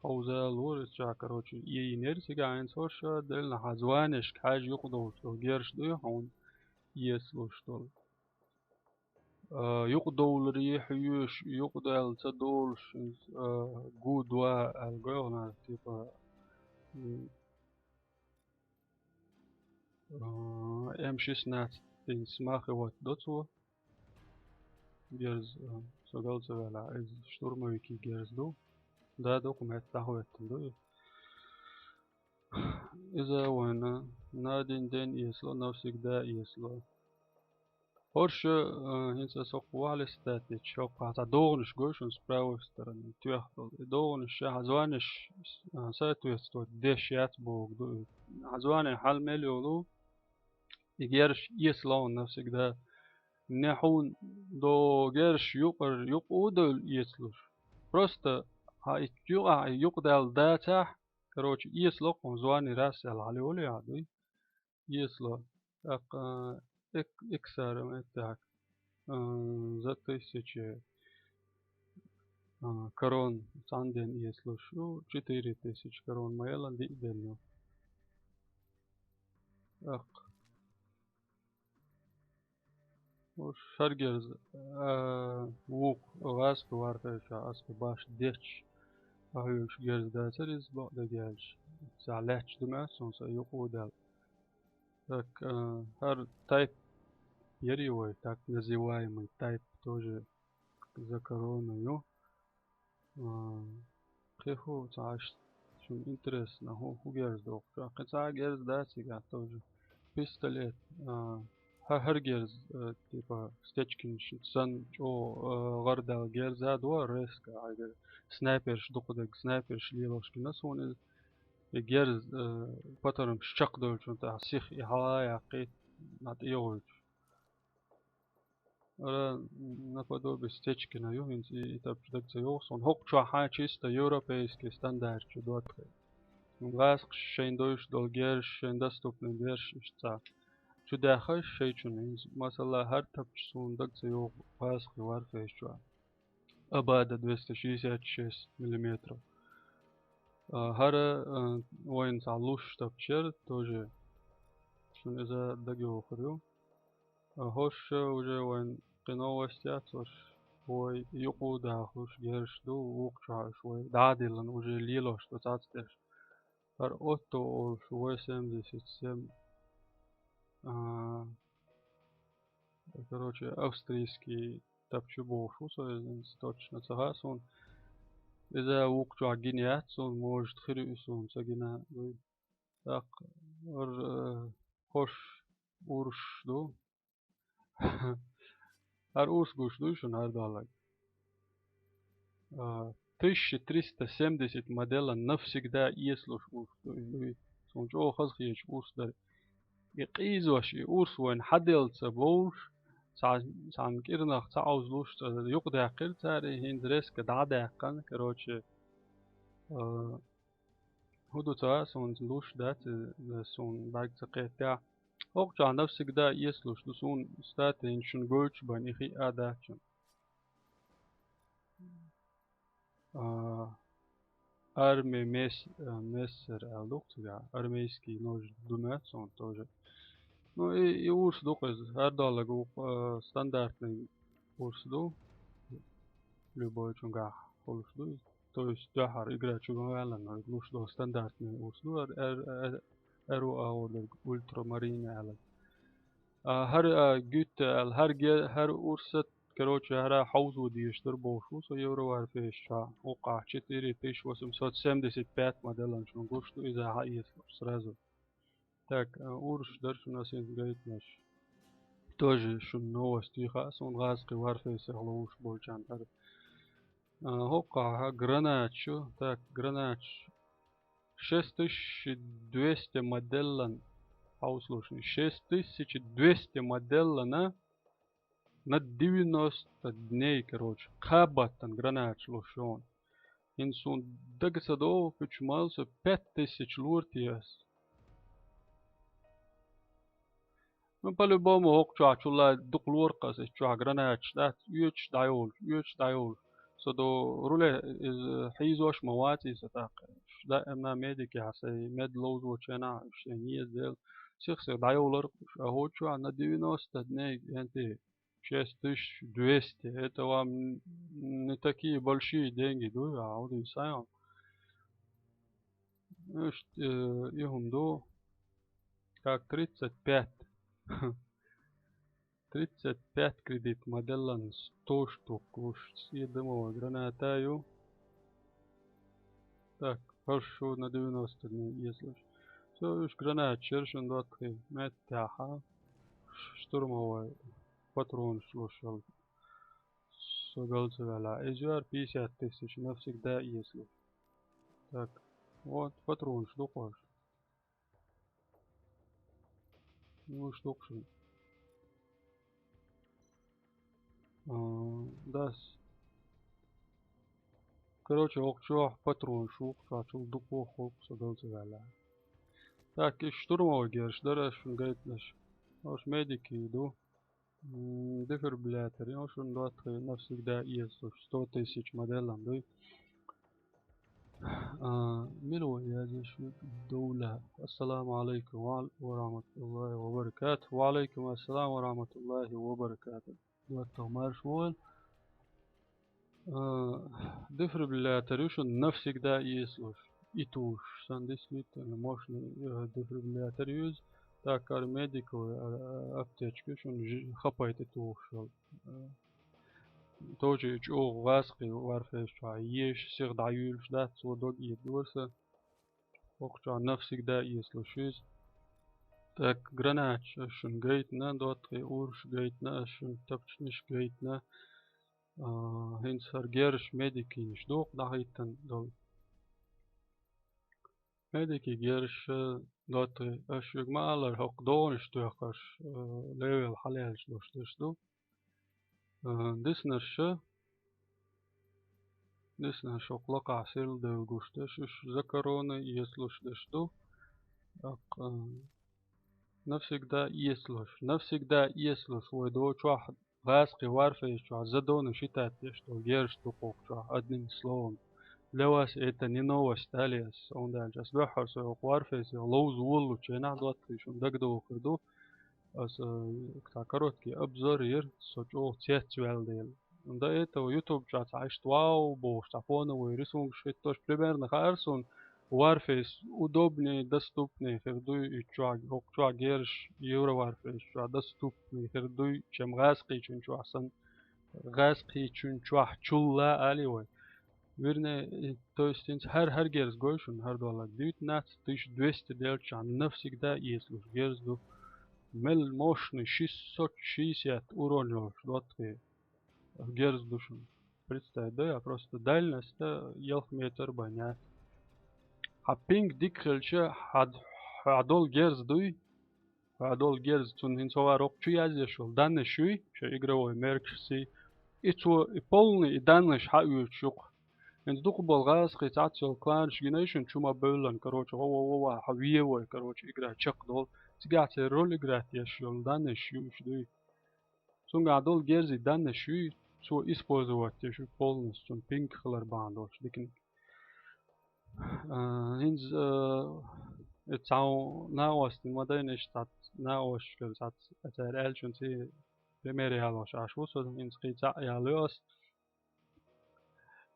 Хауза лур, ца, короче, и инер сега айн соша, дельно хазванеш, каж юкудол, что герш дуй, хаун если что. А, юкъ довлри хьуьш, юкъ дал ца долш, а, гу дуа алгойгъна, типа, м, а, М шестнадцать смахивать доцу. Герз, а, согал цавала, из штурмовики герз ду. Да, документ тахуэттен ду. Иза война на один день, если навсегда, если. ХӀорш, а, хӀинца со кху валес датнича, хӀокху цхьа догӀанаш гой шуна с правой стороны, тоьхна долу. И догӀанаш ша хьан званеш, а, соответствовать деш яц боху ду. Хьан зване хьал мел йолу, и герш эцалон навсегда. Не хьуна до герш юкъар-, юкъа а довла эцалуш. Просто хьан и юкъа, юкъадаьлла дацахь, короче, эцало кхуна звани раз аьлла хьалайолу яхь дуй. Эцало. ТӀаккха, а, эк-, эксарам эттахь, а, за тысяча, а, корон цхьана ден эцалуш ю, четыре тысячи корон ма ялан диъ ден ю. ТӀаккха. Уж хӀара герз, а, вукху гӀазкхи вархӀе ша аска баш детташ, а хьоьгуш герз дацара иза бакъдерг аьлча. Цхьа лаьтташ ду маьӀна суна сан юкъа а даьлла. Так, а, хӀара тайп яри вай, так называемый тайп тоже за корона ю. А, кхин хӀу ца Ӏаш, шуна интересно, хӀу, хӀу герз дохуш. Кхин цхьа а герз дац цигахь тоже. Пистолет. А, хӀа-, хӀара герз, а, типа, стечкинаш санна чӀогӀа, а, гӀардаьлла герз а ду, резко, хьайгара снайперш дукха дерг, снайперш лелош гина суна иза. И герз, а, патронаш чекхдевлчун тӀехь сиха и хьала а яккхий, нӀа тӀе а гӀуьйтуш. Ара наподобие стечкина ю, хӀинца и, и тапча дага ца йогӀу суна. ХӀокху чохь хьан чисто европейский стандарт чу доттагӀий. ГӀазкхаша шайн дойуш долу герзаш, шайн доступный герзаш иштта цхьа чу даьххаш шайчунна. ХӀинца, масала, хӀара тапча суна дага ца йогӀу гӀазкхи варфейс чохь. Абада двести шестьдесят шесть миллиметров. А, хӀара, а, вайна цхьа луш тапча яра, тоже шуна иза дага йохур ю. А, хӀорш уже вайн кхин новость яц, хӀорш вай юкъа дахлуш герзаш ду, вукху чохь уьш вай дӀа а диллина уже лелош ду цхьацца тӀеш. ХӀара Отто олуш вай семьдесят семь, а, короче, австрийский тапча бохуш ву со иза, точно ца хаьа суна. Иза вукху чохь гина яц суна, может, хир ю и суна ца гина. ТӀаккха, ар-, э, хӀорш урс ду. ХӀара урс гуш дуй шуна, хӀара доллаг? А, тысяча триста семьдесят моделла навсегда эцалуш урс ду иза. Суна чӀогӀа хазахеташ урс дара. И къийзош, и урс вайна хьаделла ца бовлуш, цхьа-, цхьана кӀирнах ца Ӏовзалуш, цӀа юкъадаьккхира цара, и хӀинца резко дӀа а даьккхина, короче, а, хӀу ду ца, суна луш дац, э, суна бӀаьрг ца кхеттехь. ХӀокху чохь навсегда эцалуш ду, суна статейна шуна гойтуш бан и хиъ а дац шуна. А, арми мес-, а, мессер аьлла ду-кх цигахь, армейский нож ду моьтту суна тоже. Ну, и, и урс ду-кх иза, хӀара доллаг ву, а, стандартный урс ду. Любой чунгахь хуьлуш ду иза. То есть дуьххьара игра чу ма ваьллина, луш долу стандартный урс ду, эр-, эр-, эр-, эр-, эр-, эр-, ультрамарина аьлла. А, хӀара, а, гуьтта аьлла, хӀара ге-, хӀара урса, короче, хӀара хьовзо дезаш дара бохуш ву со Евроварфейс чохь. Вукхахь четыре тысячи восемьсот семьдесят пять моделлан шуна гуш ду, иза хьаэцалуш сразу. Так, а, урс дара шуна ас хӀинца гайтинарш. Тоже шуна новость хаьа суна, гӀазкхи варфейсах ловуш болчарна хӀара. А, хӀокхахь гранаташ ю. Так, гранаташ. Шесть тысяч двести моделлан хьовсалушна. Шесть тысяч двести моделлана на девяносто дней, короче, кхаба баттана гранаташ луш ю хьуна. ХӀинца суна дага ца догӀу, кхуьчу малса пять тысяч лора те ас. Ну, по-любому, хӀокху чохь чулла дукха лора-кх ас, ис чохь гранаташ дац, оьцуш дӀайолуш, оьцуш дӀайолуш. Со до руле иза хьийзош ма вац иза тӀаккха. Даимна медикехь сайн мед ловзочу хенахь, уьш сайн еза дела, сих-сих дӀайолар-кх уьш. А хӀокху чохь на девяносто дней, энти, шесть тысяч двести. Это вам не такие большие деньги, дуй, а вот и сайн. Иштта, э, и хӀума ду, как тридцать пять. Тридцать пять кредит моделлан сто штук луш, цӀе дымовой граната ю. Так, хорошо, на девяносто дней, если уж. Всё, уж граната шершун доткхи, меттехьа. Ш-, штурмовой. патронаш луш йолу. Со гал ца ваьлла. Иза яра пятьдесят тысяч навсегда, если. Так, вот, патронаш ду-кх уьш. Уьш ду-кх шуна. А, дас. Короче, окху чохь патронаш ву-кх, цхьа чул дукха воху-кх со гал ца ваьлла. Так, и штурмовой герзаш дара ас шуна гайтинарш. Ош медики ду. М, дефибриллятор, йо, шуна доттагӀий, навсегда эцалуш, сто тысяч модель-м дуй. А, мила вай язъеш ву довла. Ассаламу алейкум ва, ва рахматуллахи ва баракатух. Ва алейкум ассалам ва рахматуллахи ва баракатух. ДоттагӀа, марша вогӀийла. А, дефибриллятор ю шуна навсегда эцалуш. И тухуш. Сан действительно мощный, э, дефибриллятор ю иза. Так, ара медиковый, а, а, аптечка ю шуна, жи-, хапайта и тухуш йолу. Э, тоже чӀогӀа гӀазкхий варфейс чохь еш, сиха дӀаюьйлуш дац, цо дог ийдора сан. Окху чохь навсегда эцалуш ю иза. Так, гранаташ ас шуна гайтина, доттагӀий, урш гайтина, ас шуна тапчанаш гайтина. А, хӀинца хӀара герзаш медикинаш ду-кх дӀахӀиттина долу. Медики герзаш, а, доттагӀий, ас шуьга ма-аллара, хӀокху догӀанаш тоьхкарш, а, левел хьалаьлча луш дерш ду. А, диснарш, диснарш хӀокху лакхахь сирла девлла гуш дерш, уьш за корона эцалуш дерш ду. ТӀаккха, а, навсегда эцалуш. Навсегда эцалуш вай до чохь, гӀазкхи варфейс чохь, за дона шитат деш долу герзаш ду-кх окху чохь, одним словом. Для вас это не новость, али ас, онда аьлча, ас дуьххьара со окху варфейсех ловза воллучу хенахь, доттагӀий, шуна дагадогӀур ду. Аса, э, цхьа короткий обзор йира, со чӀогӀа цецваьлла дела. До этого YouTube чохь цхьа иштта вау бохуш, цхьа фоновый рисункаш хӀиттош, примерно хаьара суна, варфейс удобнее, доступнее хир дуй, и чохь, хӀокху чохь герзаш, евро варфейс чохь доступнее хир дуй, чем гӀазкхичун чохь санна. ГӀазкхичун чохь чулла али вай. Вернее, и, то есть, хӀинца хӀара, хӀара герз гой шуна, хӀара доллар девятнадцать тысяч двести делчахь навсегда эцалуш герз ду. Мел мощный, шестьсот шестьдесят урон йолуш, доттагӀий, герз ду шуна. Представить дай, а просто дальность, а, ялх метр бан яц. Хьан пинг дика хилча, хьан, хьан долу герз дуй, хьан долу герз, цунна хӀинца хӀокху чу язъеш йолу данныш юй, шайн игровой меркашций, и цо, и полный, и данныш хьаоьцуш ю-кх. ХӀинца дукха болу гӀазкхий цхьацца йолу кланаш гинай шуна, чу ма бевллан, короче, гӀо-, гӀо-, гӀо-, ван, хьан вен вай, короче, игра чекхдолу. Цигахь церан роль играть еш йолу данныш ю уьш дуй. Цуьнгахь долу герзий данныш юй, цо использовать деш ю полностью, цунна пинг хилар бахьана долуш диканиг. А, хӀинца, а, и цхьа накъостий ма дайна, иштта цхьацца накъосташкара цхьацца цара аьллачунций пример ялош Ӏаш ву со, хӀинца кхин цхьаъ ял йо ас.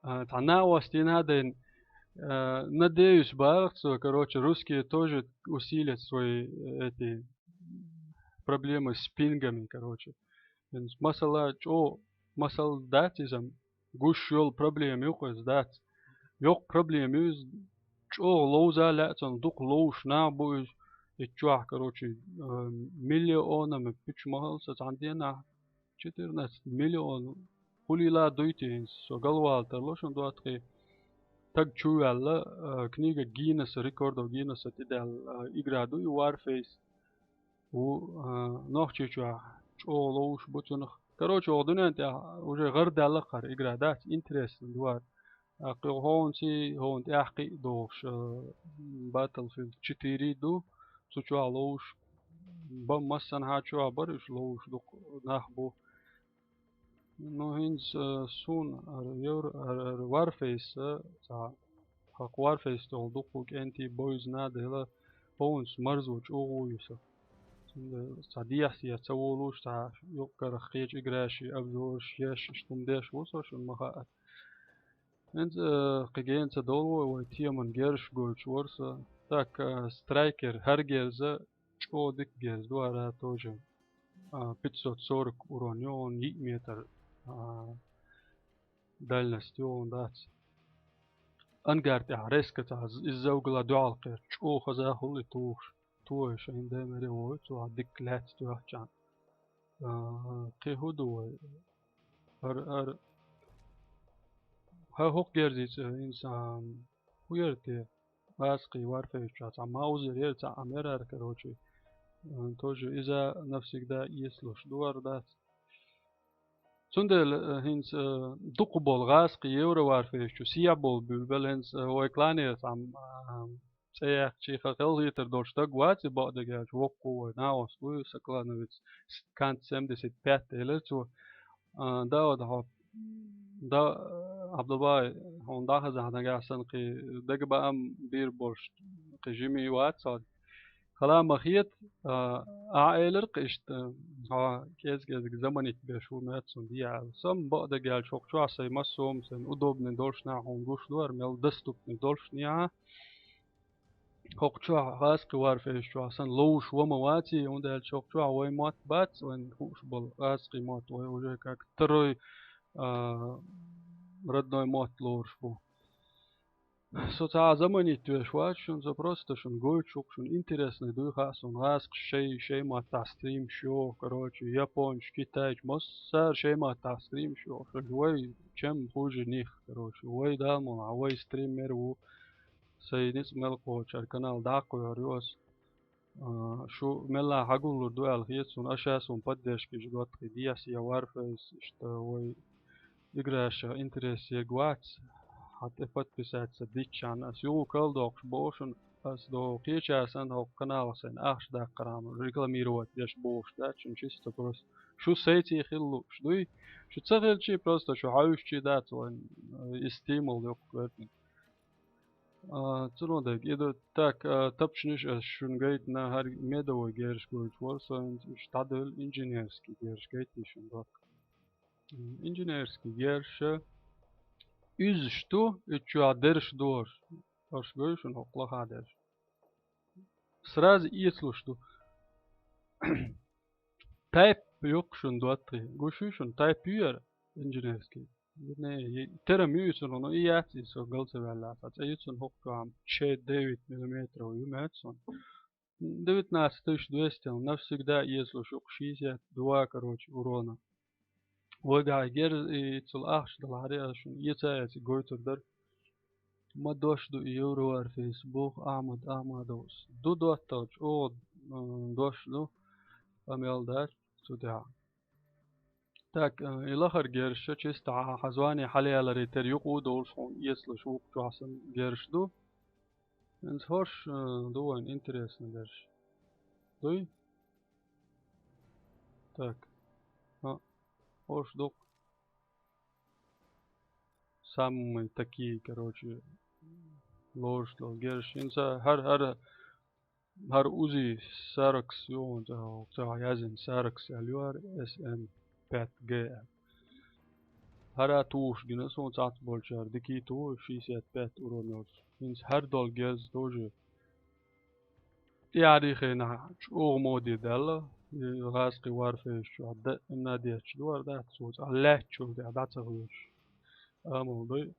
А, цхьа накъостий ма дайна, а, надеюсь, бахара цо, короче, русские тоже усилят свои, э, эти проблемы с пингами, короче. ХӀинца масала чӀогӀа, масала дац иза, гуш йолу проблема ю-кх иза, дац. Йоккха проблема ю иза, чӀогӀа ловза а лаьа цунах, дукха ловзуш нах бу иза. И чохь, короче, э, миллионами пуьчу ма хала сан цхьана денахь, четырнадцать миллион. Хулийла дуй те хӀинца, со галвала тарло шуна, доттагӀий. Таг чу ваьлла, э, книга Гиннесса, рекордов Гиннесса тӀедаьлла, э, игра ду и Warface. Ву, а, Нохчийчохь чӀогӀа ловзуш бу цунах. Короче, оха дуьнен тӀехь уже гӀардаьлла хӀара игра, дац, интересно ду хӀара. ТӀаккха хӀокхунций, хӀокхунна тӀаьхьа кхин а догӀуш, а, Battlefield четыре ду, цу чохь ловзуш. Бан массанхьа чохь бара уьш ловзуш, дукха нах бу. Ну, хӀинца, э, суна, ара, евро, ара, ара, Warface, э, цхьа, хӀокху Warface тӀехула дуккха кӀентий бойзна а дела, хӀокхунца марзо чӀогӀа ву ю со. Цундела цхьа дехьа-сехьа ца волуш, цхьа юккъерах кхечу играши обзораш еш, иштта хӀума деш ву со, шуна ма хаьа. ХӀинца, э, кхин гена ца довла вай, вай теман герзаш гойтуш вара со. Так, э, Striker, хӀара герза, чӀогӀа дика герз ду хӀара тоже. А, пятьсот сорок урон ю хьуна, йиъ метр, а, дальность ю хьуна, дац. Ангар тӀехь резко цхьа из-, из-за угла дуьхьал кхерча, чӀогӀа хаза хуьлу и тухуш. Тухуш шайн дай мере вогӀу, цо хьан дика лаьцна тоьхча. А, кхин хӀун ду вай? ХӀара, хӀара, хӀара хӀокху герзица хӀинца, а, хӀун яра те? Гӏазкхий Warface чохь цхьа маузер яра, цхьа Ӏам яра хӀара, короче. А, тоже иза навсегда эцалуш ду хӀара дац. Цундела, а, хӀинца, а, дукха болу гӏазкхий Евро Warface чу сехьа болу буьйлабелла хӀинца, а, вай клане цхьа, а, цӀе яьккхича, хан хелхийтар долуш стаг вац и, бакъдерг аьлча, воккха ву вай, накъост ву и, сан клановец, с-, Кант семьдесят пять элира цо. А, Дауд, хьо, да, Абдулбай, хьуна дӀахазахь нагахь санна кхин дага баам бийр болуш, кхин жимий вац хьо. Хала ма хета, а, а элира-кх иштта, хьо кӀез-кӀезиг заманить беш ву моьтту суна дехьа аьлла. Сан бакъдерг аьлча, хӀокху чохь сайн массо а хӀума, сайн удобный долуш нах хьуна гуш ду хӀара, мел доступный долуш нехьа. ХӀокху чохь гӀазкхи Warface чохь санна ловш ван ма вац и, хӀунда аьлча хӀокху чохь вайн мотт бац, вайн хууш болу гӀазкхи мотт, вай уже как второй, а, родной мотт лоруш бу. Со цхьа а заманить веш вац шуна, со просто шуна гойтуш ву-кх, шуна интересный дуй хаьа суна, гӀазкхаша шай, шай маттахь стримаш йоху, короче, япончу, китайчу, массара шай маттахь стримаш йоху, шуна вай чем хуже них, короче, вай да ма вай стример ву. Сайн ницкъ мел кхочуьра канал дӀакхоьхьур ю ас. А, шу мелла хьагуллур ду аьлла хета суна, аша суна поддержка еш доттагӀий дехьа, я Warface, иштта вай играша интерес ерг вац, хьан тӀе подписаться дитчарна ас юха калдоккхуш боху шуна, ас до кхечара санна хӀокху каналах сайна ахча даккхархьама рекламировать деш бохуш дац шуна, чисто просто шу сайций хила лууш дуй, шу ца хилчий, просто шу хьаьвсичий дац вайн, э, и стимул йоккха коьртаниг. А, цундела дерг, и ду, так, а, тапчанаш ас шуна гайтина, хӀара медовой герзаш гойтуш вара со, хӀинца уьш дӀаделла инженерский герзаш гайтий шуна доккха. М, инженерский герзаш, уьззаш ду, и чохь дерш ду хӀорш. ХӀорш гой шуна хӀокху лаха дерш. Сразу эцалуш ду. Тайп ю-кх шуна доттагӀий. Гуш ю шуна, тайп ю яра инженерский? Не, е-, терам ю и цунах, но и яц и, со гал ца ваьлла. Цхьа цӀе ю цунах хӀокху чохь, че девять миллиметров ю моьтту суна. Девятнадцать тысяч двести, навсегда эцалуш ю-кх, шестьдесят два, короче, урона. Вайгахь герз и цул ахча далахьара, ас шуна эца а эций гойтур дара. Ма дош ду и Евро Warface, боху Ахьмад Ахьмадовс. Ду доттагӀа, чӀогӀа, м, дош ду, къамел дац цу тӀехь. Так, э, и лахара герзаш чисто хьан, хьан звание хьалаяларе тера юкъа а долуш хьуна эцалуш вукху чохь санна герзаш ду. ХӀинца хӀорш, э, ду вайн интересно дерш. Дуй? Так. А, хӀорш ду-кх. Самые такие, короче, лоруш долу герзаш. ХӀинца хӀара, хӀара, хӀара узи Саракс ю, хӀунда цхьа яздина Саракс аьлла ю хӀара, S M пять G аьлла. ХӀара тухуш гина суна цхьацца болчара, дикий ту, шестьдесят пять урон йолуш. ХӀинца хӀара долу герз тоже тӀаьхьарий хенахь чӀогӀа моде даьлла, и гӀазкхи Warface чохь да-, надетча дуьхьал дац, цо цкъа лаьттачул тӀаьхьа дӀа ца хьоьжуш. Амал дуй.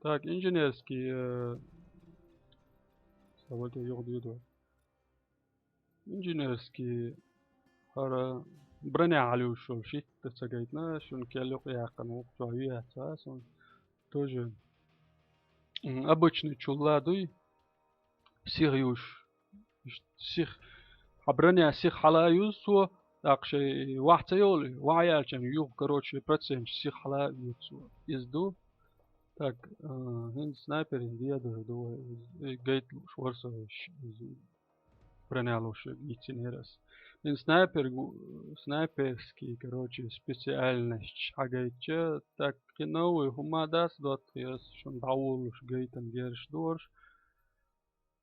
Так, инженерский, э, собаке юха дуьйду. Инженерский, хӀара броня хьалуьйш йолу шитта ца гайтина, шуна кел юкъа яьккхина вукху чохь ю яц а суна. Тоже, м, обычный чулла дуй, сиха юьш. Иштта сиха, хьан броня сиха хьала а юьзу цо, тӀаккха шайн вахь ца йолу, вахь яьлча юха, короче, проценташ сиха хьала а юьзу цо. Иза ду. Так, а, хӀинца снайперин дедур ду вай, иза, и гайта лууш вара со вешан, иза броня луш йицинера ас. ХӀинца снайпер гу-, снайперский, короче, специальность хьагайтча, так, кхин новый хӀума дац доттагӀий, ас шуна дӀаволлуш гайтам герзаш ду хӀорш.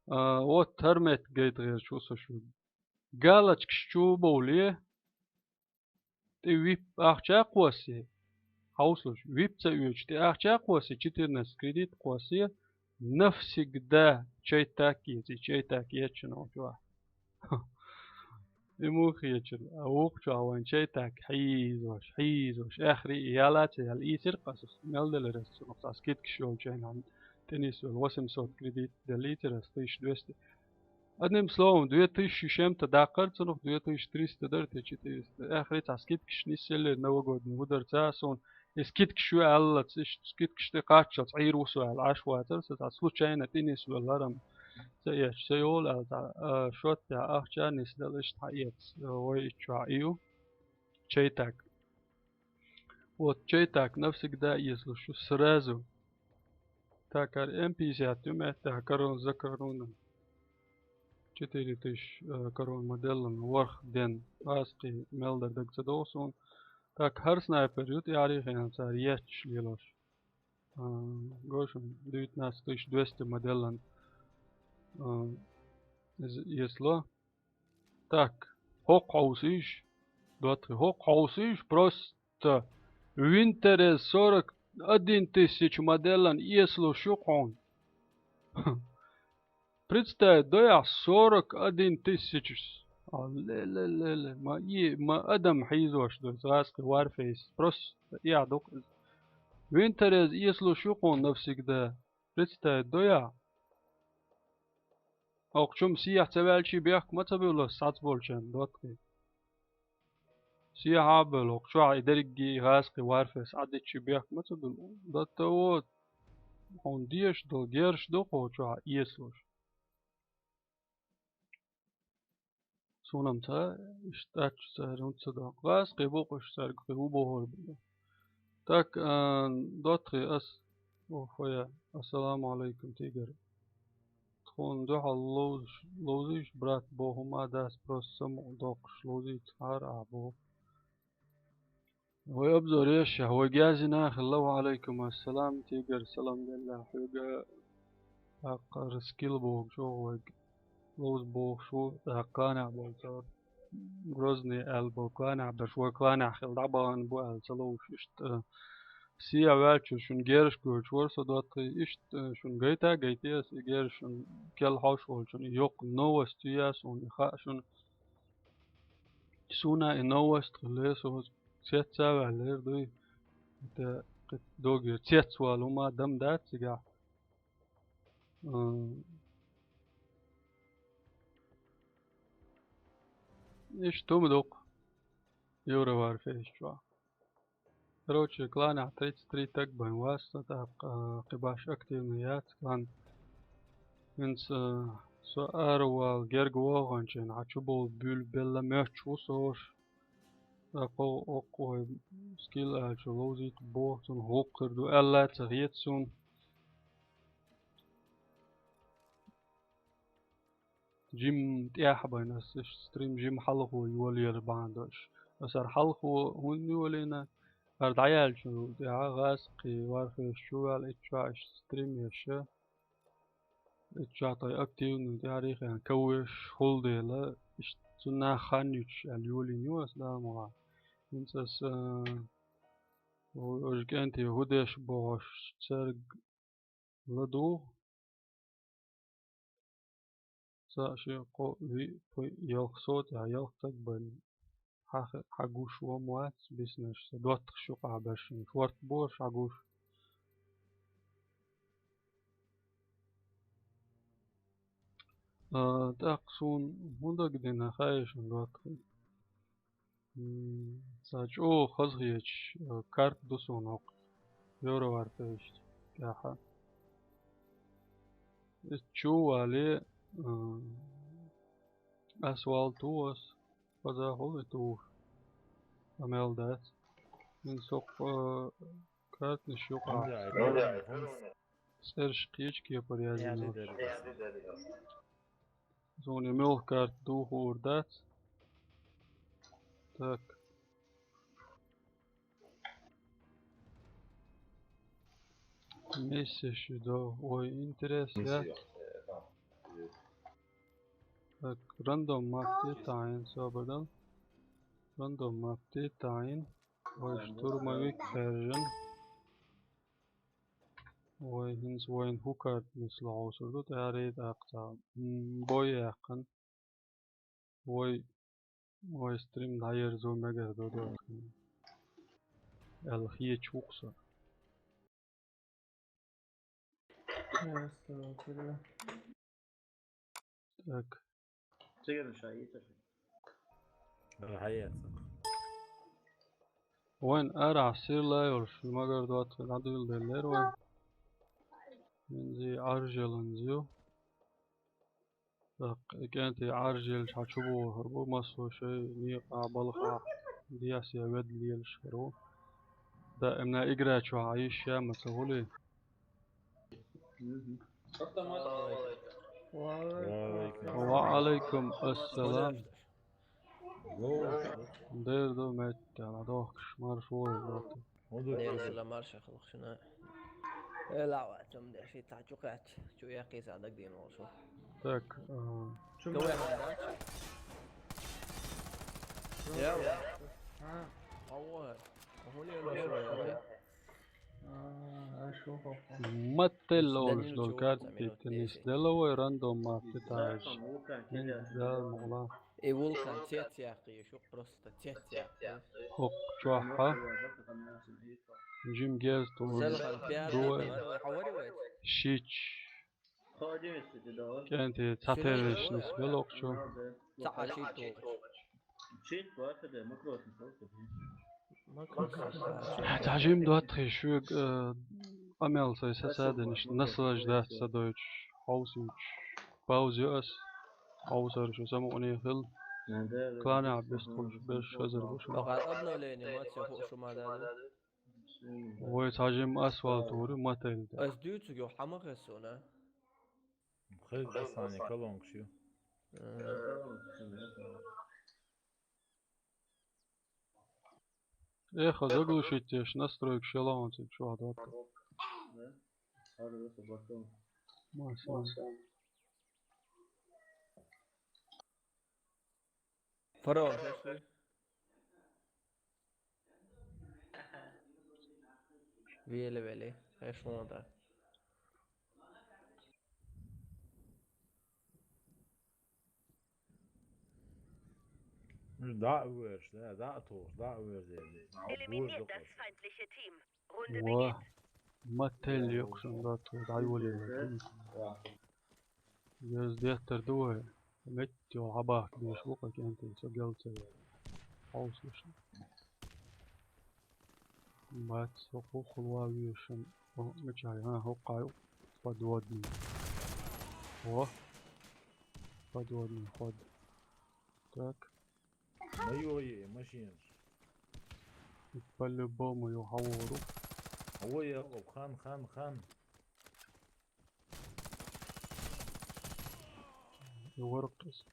А, вот хӀара метта гайта гӀерташ ву со шуьга. Галочкаш чу бовле, тӀе вип ахча а кхоссе, хьовсалаш, вип ца оьцуш, тӀе ахча а кхоссе, четырнадцать кредит кхоссе, навсегда чай так эций, чай так эцча нохчо. И муха хетчара, а вукху чохь вайн чай так хьийзош, хьийзош, эххарий и яла а ца яла, ийцира-кх ас, мел делира ас, цунах цхьа скидкаш йолчу хенахь, тӀе нисвелла восемьсот кредит деллийцира ас, тысяча двести. Одним словом, две тысячи с чем-то даккхар цунах, две тысячи триста дара, те четыреста. Эхь, цхьа скидкаш нисъеллера новогодний, хӀу дара ца суна. И скидкаш ю аьллац, иштта скидкаш тӀе кхаччалц Ӏийр ву со аьлла, Ӏаш вацар со, цхьа случайно тӀе нисвелларам. Ца эцаш, ца йолу аьлла, цхьа, а, шот тӀехь ахча нисдала, иштта хьаэца, а, вай иччохь и ю. Чайтак. Вот, чайтак навсегда, если что, сразу. Так, ар М пятьдесят ю меттехь, корона за корона. Четыре тысячи, э, корона ма делла, ворхӀ ден, аскъи мел дар даг ца догӀу суна. Так, хӀара снайпер ю тӀаьхьарий хенахь цара етташ лелош. А, гошин, девятнадцать тысяч двести ма делла. А, из-, если Так, хӀокху хьовсийша, доттагӀий, хӀокху хьовсийша, просто винтерез сорок один тысяча ма делла, эцалуш ю-кх хьуна. Представить дойахь, сорок один тысяча. А, ле, ле, ле, ле, ма и, ма адам хьийзош ду иза, гӀазкхи Warface, просто эхь ду-кх иза. Винтерез эцалуш ю-кх хьуна навсегда. Представить дойахь. Окху чу-м сехьа ца ваьлчий бехк ма ца буьллу схьаца болчарна, доттагӀий. Сехьа а бевлла, окху чохь и дерриге и гӀазкхи Warface Ӏадитчий бехк ма ца буьллу. ДоттагӀий, хьуна дезаш долу герзаш ду кху чохь эцалуш. Суна-м ца, иштта аьлча цара хӀунда ца доккху? ГӀазкхи бу-кх уьш, цаьрга кхин хӀун бохур бу? Так, а, доттагӀий, ас, о, хӀоя, ассаламу Ӏалайкум, тигр. Тхуна дуьхьал ловзуш-, ловзийша, брат, боху ма дац, просто самукъа доккхуш ловзийта хьара ахь боху. Вай обзор ешшехь, вай герзина хилла, ва Ӏалайкум ассалам, тигр, салам делла хьоьга. ТӀаккха хӀара скилл боху чӀогӀа вайга ловза бохуш ву, тӀаккха кланехь болу цара. Грозный аьлла болу кланехь берш, вай кланехь хилла дӀабахана бу аьлла ца ловзуш иштта. Сехьа ваьлча шуна герзаш гойтуш вара со, доттагӀий, иштта шуна гайта а гайти ас и герзаш, шуна кел хьовш волчунна и йоккха новость ю яц, хьуна и хаьа шуна. Суна и новость хилла, со цец а ваьллера дуй. ХӀета кхин доггера цецвала хӀума дам дац цигахь. М. Иштта хӀума ду-кх Евро Warface чохь. Короче, кланехь тридцать три таг бен вац со, тӀаккха, а, кхин баш активный яц клан. ХӀинца, а, со аравала герга вогӀанчийн хьан чу бовла буьйлабелла моьттуш ву со уьш. ТӀаккха окху вай скилл аьллачо ловзийта боху, цунах гӀуллакх хир ду аьлла а ца хета суна. Жимма тӀехь а байна ас, иштта стрим жимма хьалхо йолаелла бахьана долуш. Ас хӀара хьалхо хӀунда йолийна, хӀара дӀаяьллачул тӀаьхьа гӀазкхи Warface чу ваьлла, итт чохь иштта стрим еш. Итт чохь тхайн активный тӀаьхьарий хенахь кавеш хуьлу дела, иштта цунна хан юьтуш аьлла йолийна ю ас, да ма вац. ХӀинца ас, а, вожа кӀентий хӀун деш бохуш цаьрга ладугӀу. Цхьаъ, шиъ, кхоъ, виъ, пхиъ, ялх, со тӀехь ялх таг байна. Хьан хи-, хьан гуш ван вац, биснарш сан доттагӀаш юкъахь берш, шорта бохуш хьан гуш. А, тӀаккха суна хӀун дагадина, хаьий шуна, доттагӀий? М, сан чӀогӀа хазахеташ, э, карта ду суна хӀокху Евро Warface тӀехь. Иза чу а вале, э, ас валла туху ас, хазахула и тухуш. Амел дац. ХӀинца хӀокху, э, картанаш юкъахь цӀераш кхечу кепара яздина. Суна и муьлха карта ду хуур дац. Так. Миссия ши до. Ой, интерес, я. Так, рандом мапте тайн, собадан. Рандом мапте тайн. Ой, штурмовик Persian. Вай хӀинца вайна хӀу карта нисло хьовсур ду, тӀаьхьарий тӀаккха цхьа, м, бой яьккхина. Вай, вай стрим дӀаерзо мегар ду доцу. Аьлла хеташ ву-кх со. Ясно, куда? Так. Цигара шай йийца ши? Ара хьаэца. Вайн арахь сирла йолуш, магар доцу дӀадуьйладеллера вайн. ХӀинзи Ӏаржъеланзи ю. ТӀаккха и кӀентий Ӏаржъелча хьан чу бохур бу, массо шайн некъа балха дехьа я ведда лелаш хир ву. Даимна игра чохь Ӏийша ма ца хуьлий. Ва алайкум ассалам. Дер ду меттехь, дохкуш марш вогӀий вату. Дера сала марша хилахшина. Эла вацам деш, и цхьа чу кхаьчча, чу эккхийса дагдийна волуш ву. Так, а, Чу кавай ма хьан дац? Яу. А. Ава. Ахули ма шо яу. А, а шо хо. Маттел ловлуш долу карта тӀе нисделла вай рандом маппи таж. Да, мугла. И вулкан цец яккхий, шу просто цец яккхий. ХӀокху чохь а жим герз тулуш дуй. Шич. КӀентий цхьатерриш нисбелла хӀокху чу. Цхьа а шит ву. Цхьа жим доттагӀий шуьга, э, къамел сайн сацадинаш, наслаждаться дойтуш, хьовсуьйтуш. Пауза ю ас. Хьовсар шу самукъане хила. Кланехь бистхуьлуш берш хазар бу шу. Бакъар обновление ма ца хууш ма дац. Вай цхьа жимма асфальт вури, ма тайна тӀе. Ас дуьйцург йо хьан ма хеза суна? Хеза, ас хьан колонкаш ю. Эхо заглушить деш настройкаш яла хьуна цига чохь доттагӀа. Ма сан. Фараон, шаьш вуй? Веле, веле, хеш вон дан. ДӀа а воьрзуш, да, дӀа а тухуш, дӀа а воьрзуш. Eliminiert das feindliche Team. Ва, маттел йокхушан дату, дӀайолийла. Яз деттар ду вай. Метте хьабахка деш ву, кӀентий со гел ца яр. Хьовсуш. Бац, хӀокху хӀулва вешан. О, мичахь, хӀа, хӀокхай. Подводный. О. Подводный ход. Так. Ма йогӀе машинаш. По-любому йо хьавора. Хьавора, хан, хан, хан. ЙогӀарх иза.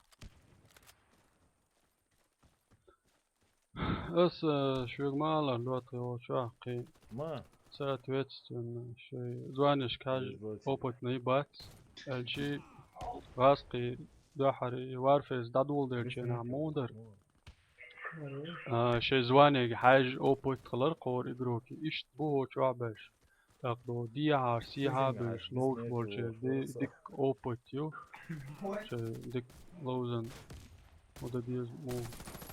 Ас, э, шуьга ма аллара, доттагӀий, йолчохь кхин. Ма. Соответственно, шайн званеш кхаж опытный бац, аьлчи гӀазкхий дуьххьара и Warface дӀадоладелча хенахь муха дара. А, шайн званега хьаьжжа опыт хилар кхора игроки. Иштта бу хӀокху чохь берш. ТӀаккха дехьара, сехьа берш ловш болчеран ди-, дика опыт ю. Шайн дика ловзан. Ма дан деза, мо,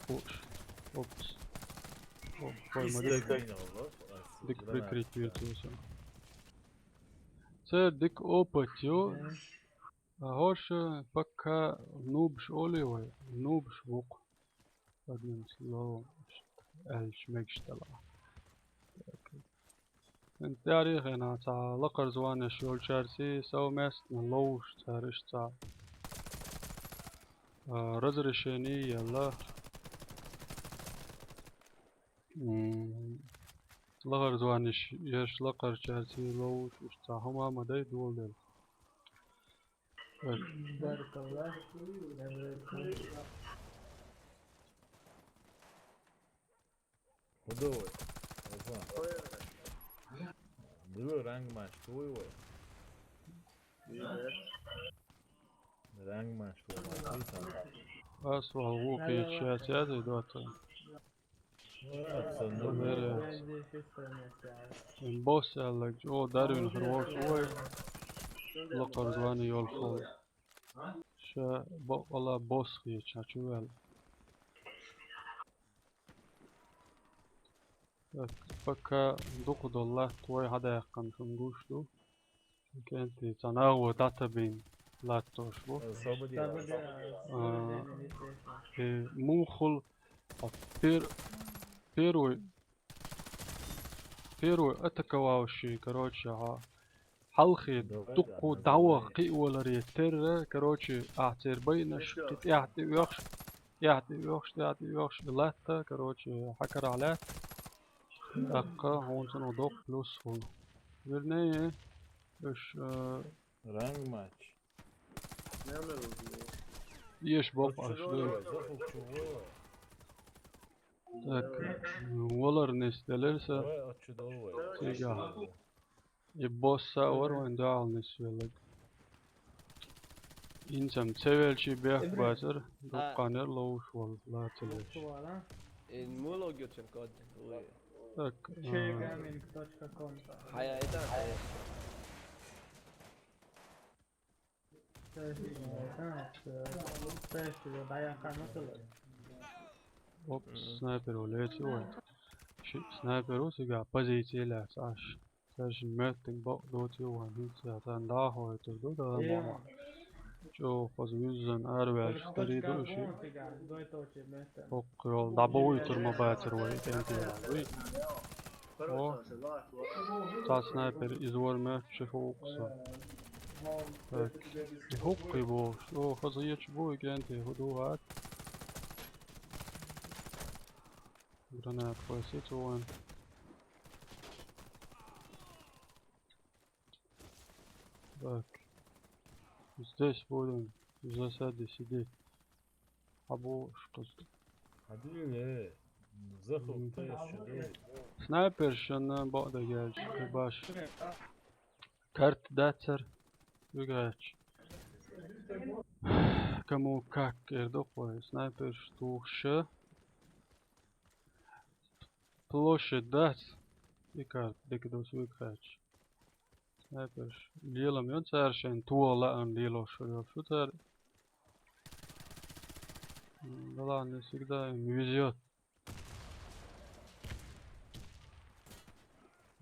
хууш. Опс. Оп, хой ма дика. Дика прикрыть вецо сан. Церан дика опыт ю. А хӀорш пока нубаш олий вай, нубаш ву-кх. Одним словом, аьлча мегаш делахь. Так. ХӀинца тӀаьхьарчу хенахь цхьа лакхара званеш йолчаьрций совместно ловш цара иштта цхьа, а, разрешение елла. М, лахара званеш еш лакхарчаьрца ловш, уьш цхьа хӀума ма дай доладелла. Баркалла. Худой. Опа. Дило ранг матч твой вай. Ранг матч твой матч. Ас вал вукхи чаьрца яза доцу. Босс аьлларг, о, дарвин хир волуш вай. Лакхара звани йолуш вай. Ша бакъала босс хеташ хьан чу ваьлла. Так, пока дукха долу латта вай хьадаьккхина шуна гуш ду. КӀентий цхьа нагӀо дӀатабийна. латтош бу. Э, мухул, а, пер-, первый, первый атаковавший, короче, а, хьалхе дуккху дӀаваха кхиъваларе терра, короче, ахь церан байнаш кхин тӀаьхьа тӀеоьхуш, тӀаьхьа тӀеоьхуш, тӀаьхьа тӀеоьхуш и латта, короче, хьан карахь лаьтта. ТӀаккха хьуна цунах доккха плюс хуьлу. Вернее, уьш, э, ранг матч. Еш боккхуш ду. Так, валар нисделира сан. Цигахь. И босса а вара вайн дуьхьал нисвелларг. Инсам ца велчий бехк бацара, дуккханера ловуш волу лацалеш. Так, а, Оп, снайпер ву леци вай. Ши снайпер ву цигахь позиция лаьцна Ӏаш. Цаьршинна моьттиг бакъ доций вайн хӀинца царна дӀахойтур ду, дала ма ван. ЧӀогӀа хаза вуьззина араваьллаш старий ду ши. ХӀокху йолу дӀабохуьйтур ма бацара вай, кӀентий вай. О, цхьа снайпер иза вара моьттуш хӀокху со. Так, и хӀокхий бохуш. О, хаза хеташ бу и кӀентий, хӀун ду хӀара? Гранат хойсий цо вайн. Так. Здесь будем. В засаде сидеть. Або что? Хьадиле. Захуп тайс шадой. Снайпершна бакъдерг аьлча, кхин баш. Карта дацара. Вигача. Кому как, эр доккхой. Снайперш тухуша. Площадь дац. И карта дика дос вигача. Снайперш. Лелам йо цара шайн тоха лаам лелош йолуш ю цара. М, да ладно, всегда им везёт.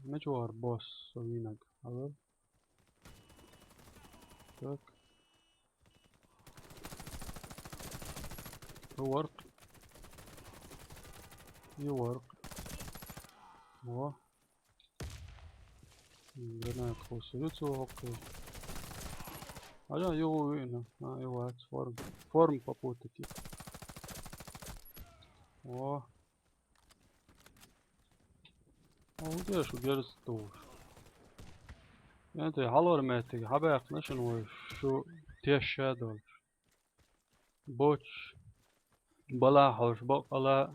Мича вара босс со вийнарг? Алло? Так. Ю вара-кх. Ю вара-кх. Во. Гранат хӀусур ю цо хӀокху. Ая, юха вуьйна. А, ю вац, форма. Форма попутать. О. О, де шу герз тухуш. ЯнтӀе хьалхара меттиг хьабаьккхина шуна вай, шу тешша долуш. Боцуш балахь хьожуш бакъала,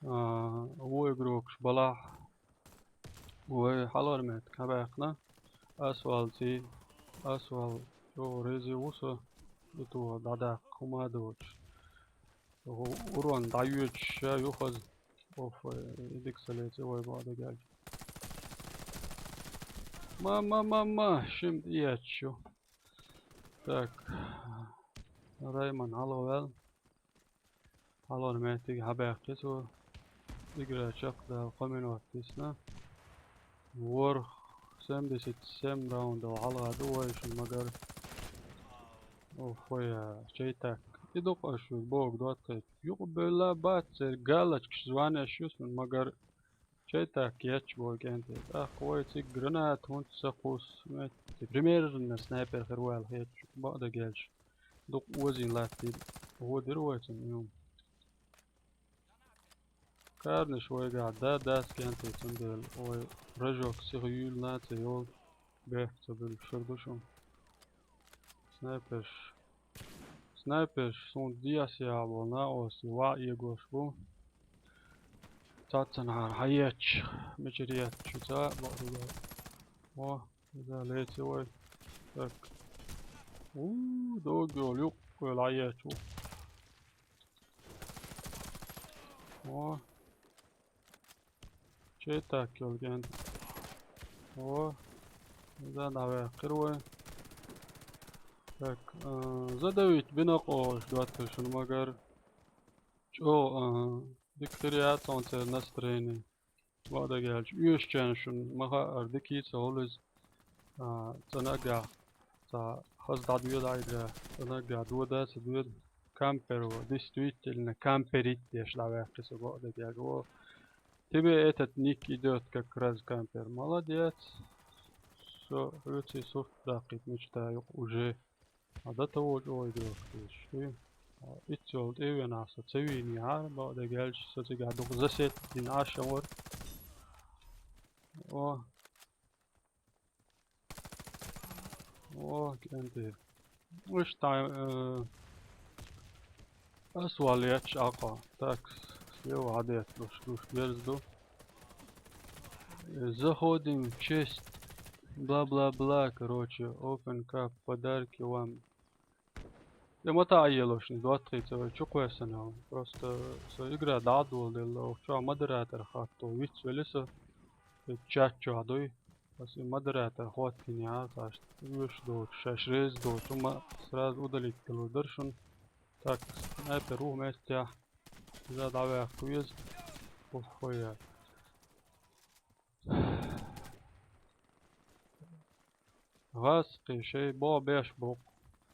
а, вон игрокаш балахь, вай хьалхара меттиг хьабаьккхина. Ас валций, ас вал чӀогӀа реза ву со, и тоха дӀадаккха хӀума а доцуш. Урон дӀайоьдуш ша ю хаза. Оф, и дика ца леци вай бакъдерг аьлча. Ма, ма, ма, ма, шимма тӀеетташ ю. Так. Райман хьалхаваьлла. Хьалхара меттиг хьабаьккхи цо. Игра чекхдала кхо минот дисна. ВорхӀ семьдесят семь раундов хьалха ду вай шуна магар. Оф, я, чей так. И дукха аша богу доттагӀа. Юкъабевлла бац, церан галочкаш звонеш ю суна, магар чей так етташ бой кӀентий. ТӀаккха вай цига граната хӀунда ца кхуссу, метте. Примерно снайпер хир ву аьлла хеташ, бакъдерг аьлча. Дукха озийна латтийра. ХӀун дира вай цунна юум? Карнаш вайгахь да, дац кӀентий, цундела вай рожок сиха юьйлана а ца йолу, бехк ца буьллуш хир ду шуна. Снайперш. Снайперш, суна дехьа-сехьа болу накъостий ваӀ егош бу. Цаццанхьара хьаетташ, мичара етташ ю ца а бакъдерг. О, иза леци вай. Так. У, дог йолу юккъе хьаетташ ву. О. Чей так йолу кӀентий. О, иза дӀаваьккхира вай. Так, а, задавить бина къохуш доттагӀа шуна магар. ЧӀогӀа, а, дика хир яц хьуна церан настроение. Бакъдерг аьлча, оьшучарна шуна ма хаара, дика йийца хуьлу иза. А, цӀа наггахь Цхьа хаза дӀадоьду Ӏайгара, цӀанагга дода, ца доьду. Кампер ва, действительно, камперить деш дӀаваьккхи со, бакъдерг аьлча. Тебе этот ник идёт как раз, кампер. Молодец. Всё, хьоьций сурт даккхийта мечта юкъа уже. А до того чӀогӀа идёт, видишь ты. А, итт йолу тӀе а веана со ца вийнехьара, бакъдерг аьлча, со цигахь дукха засетта дина Ӏаш вара. О. О, кӀентий. Уьш тхьайн, э, ас вал етташ Ӏакъа. Так, слева хьадетталуш, гуш герз ду. Э, заходим в честь, бла-бла-бла, короче, open cup, подарки вам. Я ма таӀа елошна, доттагӀий, ца вай чукхоьссина. Просто со игра дӀа а доладелла, оха чохь модератор хатто вицвели со, и чат чохь дуй. Аса и модератор хӀоттийна яхьа, цхьаъ оьшуш доцуш, шаьш реза доцуш, хӀума сразу удалить далур дара шуна. Так, снайпер ву меттехь. Иза дӀаваьккха веза. Ух, хой яц. ГӀазкхий шайн боху беш бу-кх.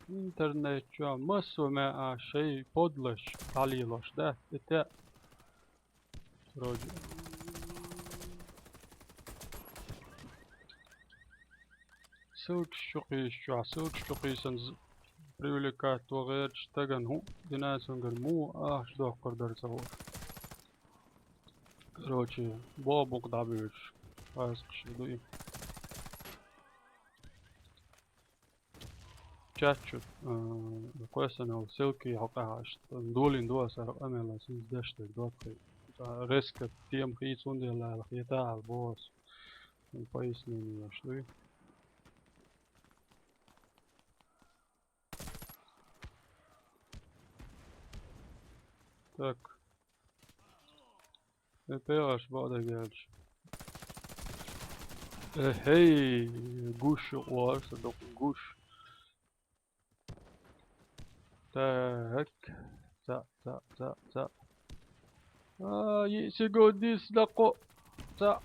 Интернет чохь массо а маьӀаш шайн подлость дӀалелош дац, и те. Вроде. Ссылкаш чу кхийсачохь, ссылкаш чу кхийсанза привлекать ван гӀерташ стагана хӀуъа дина, цуьнгара муха ахча доккхур дара ца хууш. Короче, боху бу-кх дӀабуьйцуш. ГӀазкхий шайн дуй. Чат чу, а, кхоьссина йолу ссылки хьокъехь иштта долийна ду аса хӀара къамел, аса иза деш дерг доттагӀий. Ткъа резко тема хийца хӀунда елла аьлла хета аьлла боху аса. Пояснение еш дуй. Так. Э, пегӀаш бакъдерг аьлча. Э, хей, гуш ю оха, аса дукха гуш. Так. Цхьаъ, цхьаъ, цхьаъ, цхьаъ. А, йиъ секунд дисна кху. Цхьаъ.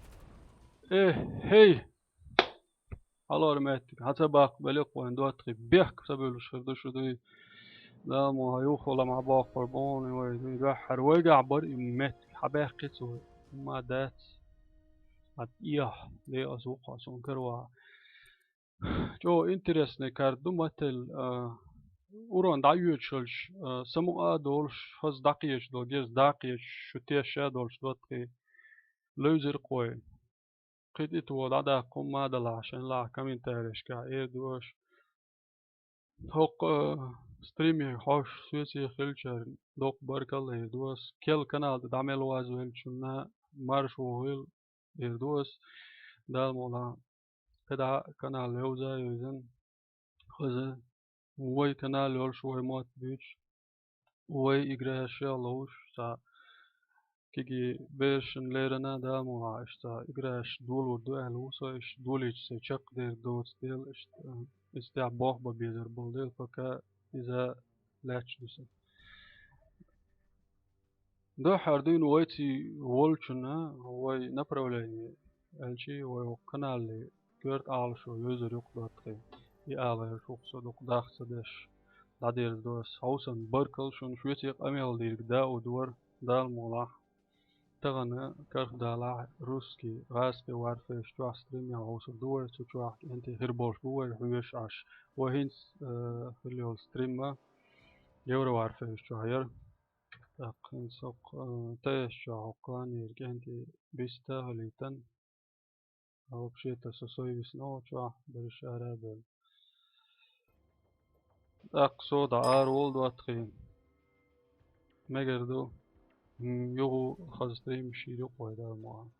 Э, хей. Хьалхара меттиг хьан ца баккхабелира-кх вайн доттагӀий, бехк ца буьллуш хир ду шу дуй. Дала мукъ лахь, юха хӀума хьан боккхур бу хьуна вай дуй. Дуьххьара вайгахь бара и меттиг, хьан баьккхи цо. Хьума дац. Хьан эхь, ле аса ву-кх хьо суна кара ваха. ЧӀогӀа интересный карта ду, маттел, а, урон дӀайоьдуш хилча, а, самукъа а долуш, хаза дӀакхеча долу, герз дӀакхеча, шу тешша а долуш доттагӀий. Левзира-кх вай. Кхин тӀе тӀе дӀадаккха хӀума ма далахь, шайн лахь комментарийшкахь эр ду аша. ХӀокху, э, стримега хьожуш соьций хиллачарна доккха баркалла эр ду аса. Керла канал тӀе дӀа мел вазвеллачунна марша вогӀийла эр ду аса. Дала мукъ лахь, кхидӀа канал йовза а йовзийна, хаза, вай канал йолуш, вай мотт буьйцуш, вай играш а ловзуш, цхьа кегий берашна леррина а, Дала мукъ лахь, иштта цхьа играш долор ду аьлла ву со, иштта долийча сайн чекхдер доцу дела, иштта, э, иштта тӀехь болх бан безар болу дела, пока иза лаьтташ ду сан. Дуьххьара дуьйна вайций волчунна вай направление аьлчий, вай хӀокху канале коьрта Ӏалашо йовзар ю-кх доттагӀий. И ала аьлла хӀокху со дукха дах ца деш, дӀадерзадо аса. Хьовсанна баркалла шуна, шоьций къамел дийриг Дауд вара, Дала мукъ лахь. Тахана карх далахь, русский, гӀазкхи Warfare чохь стрим ян хьовсур ду вай, цу чохь кӀентий хир болуш бу вай хьоьжуш Ӏаш. Вай хӀинца, э, хилла йолу стрим а Евро Warfare чохь яра. ТӀаккха хӀинца хӀокху, э, Т С чохь хӀокху кланера кӀентий биста а хилийтина. А вообще-то со сов висна оцу чохь, берриш ара а бевлла. ТӀаккха со дӀа ара волу доттагӀий. Мегар ду, м, юха хаза стримаш йийр ю-кх вай, Дала мукъ лахь.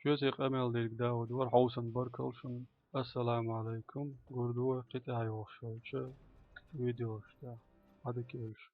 Шоьций къамел дийриг Дауд вара, хьовсанна баркалла шуна. Ассаламу Ӏалайкум. Гур ду вай кхин тӀаьхьа йогӀуш йолчу видеошкахь. Ӏадика йойла шу.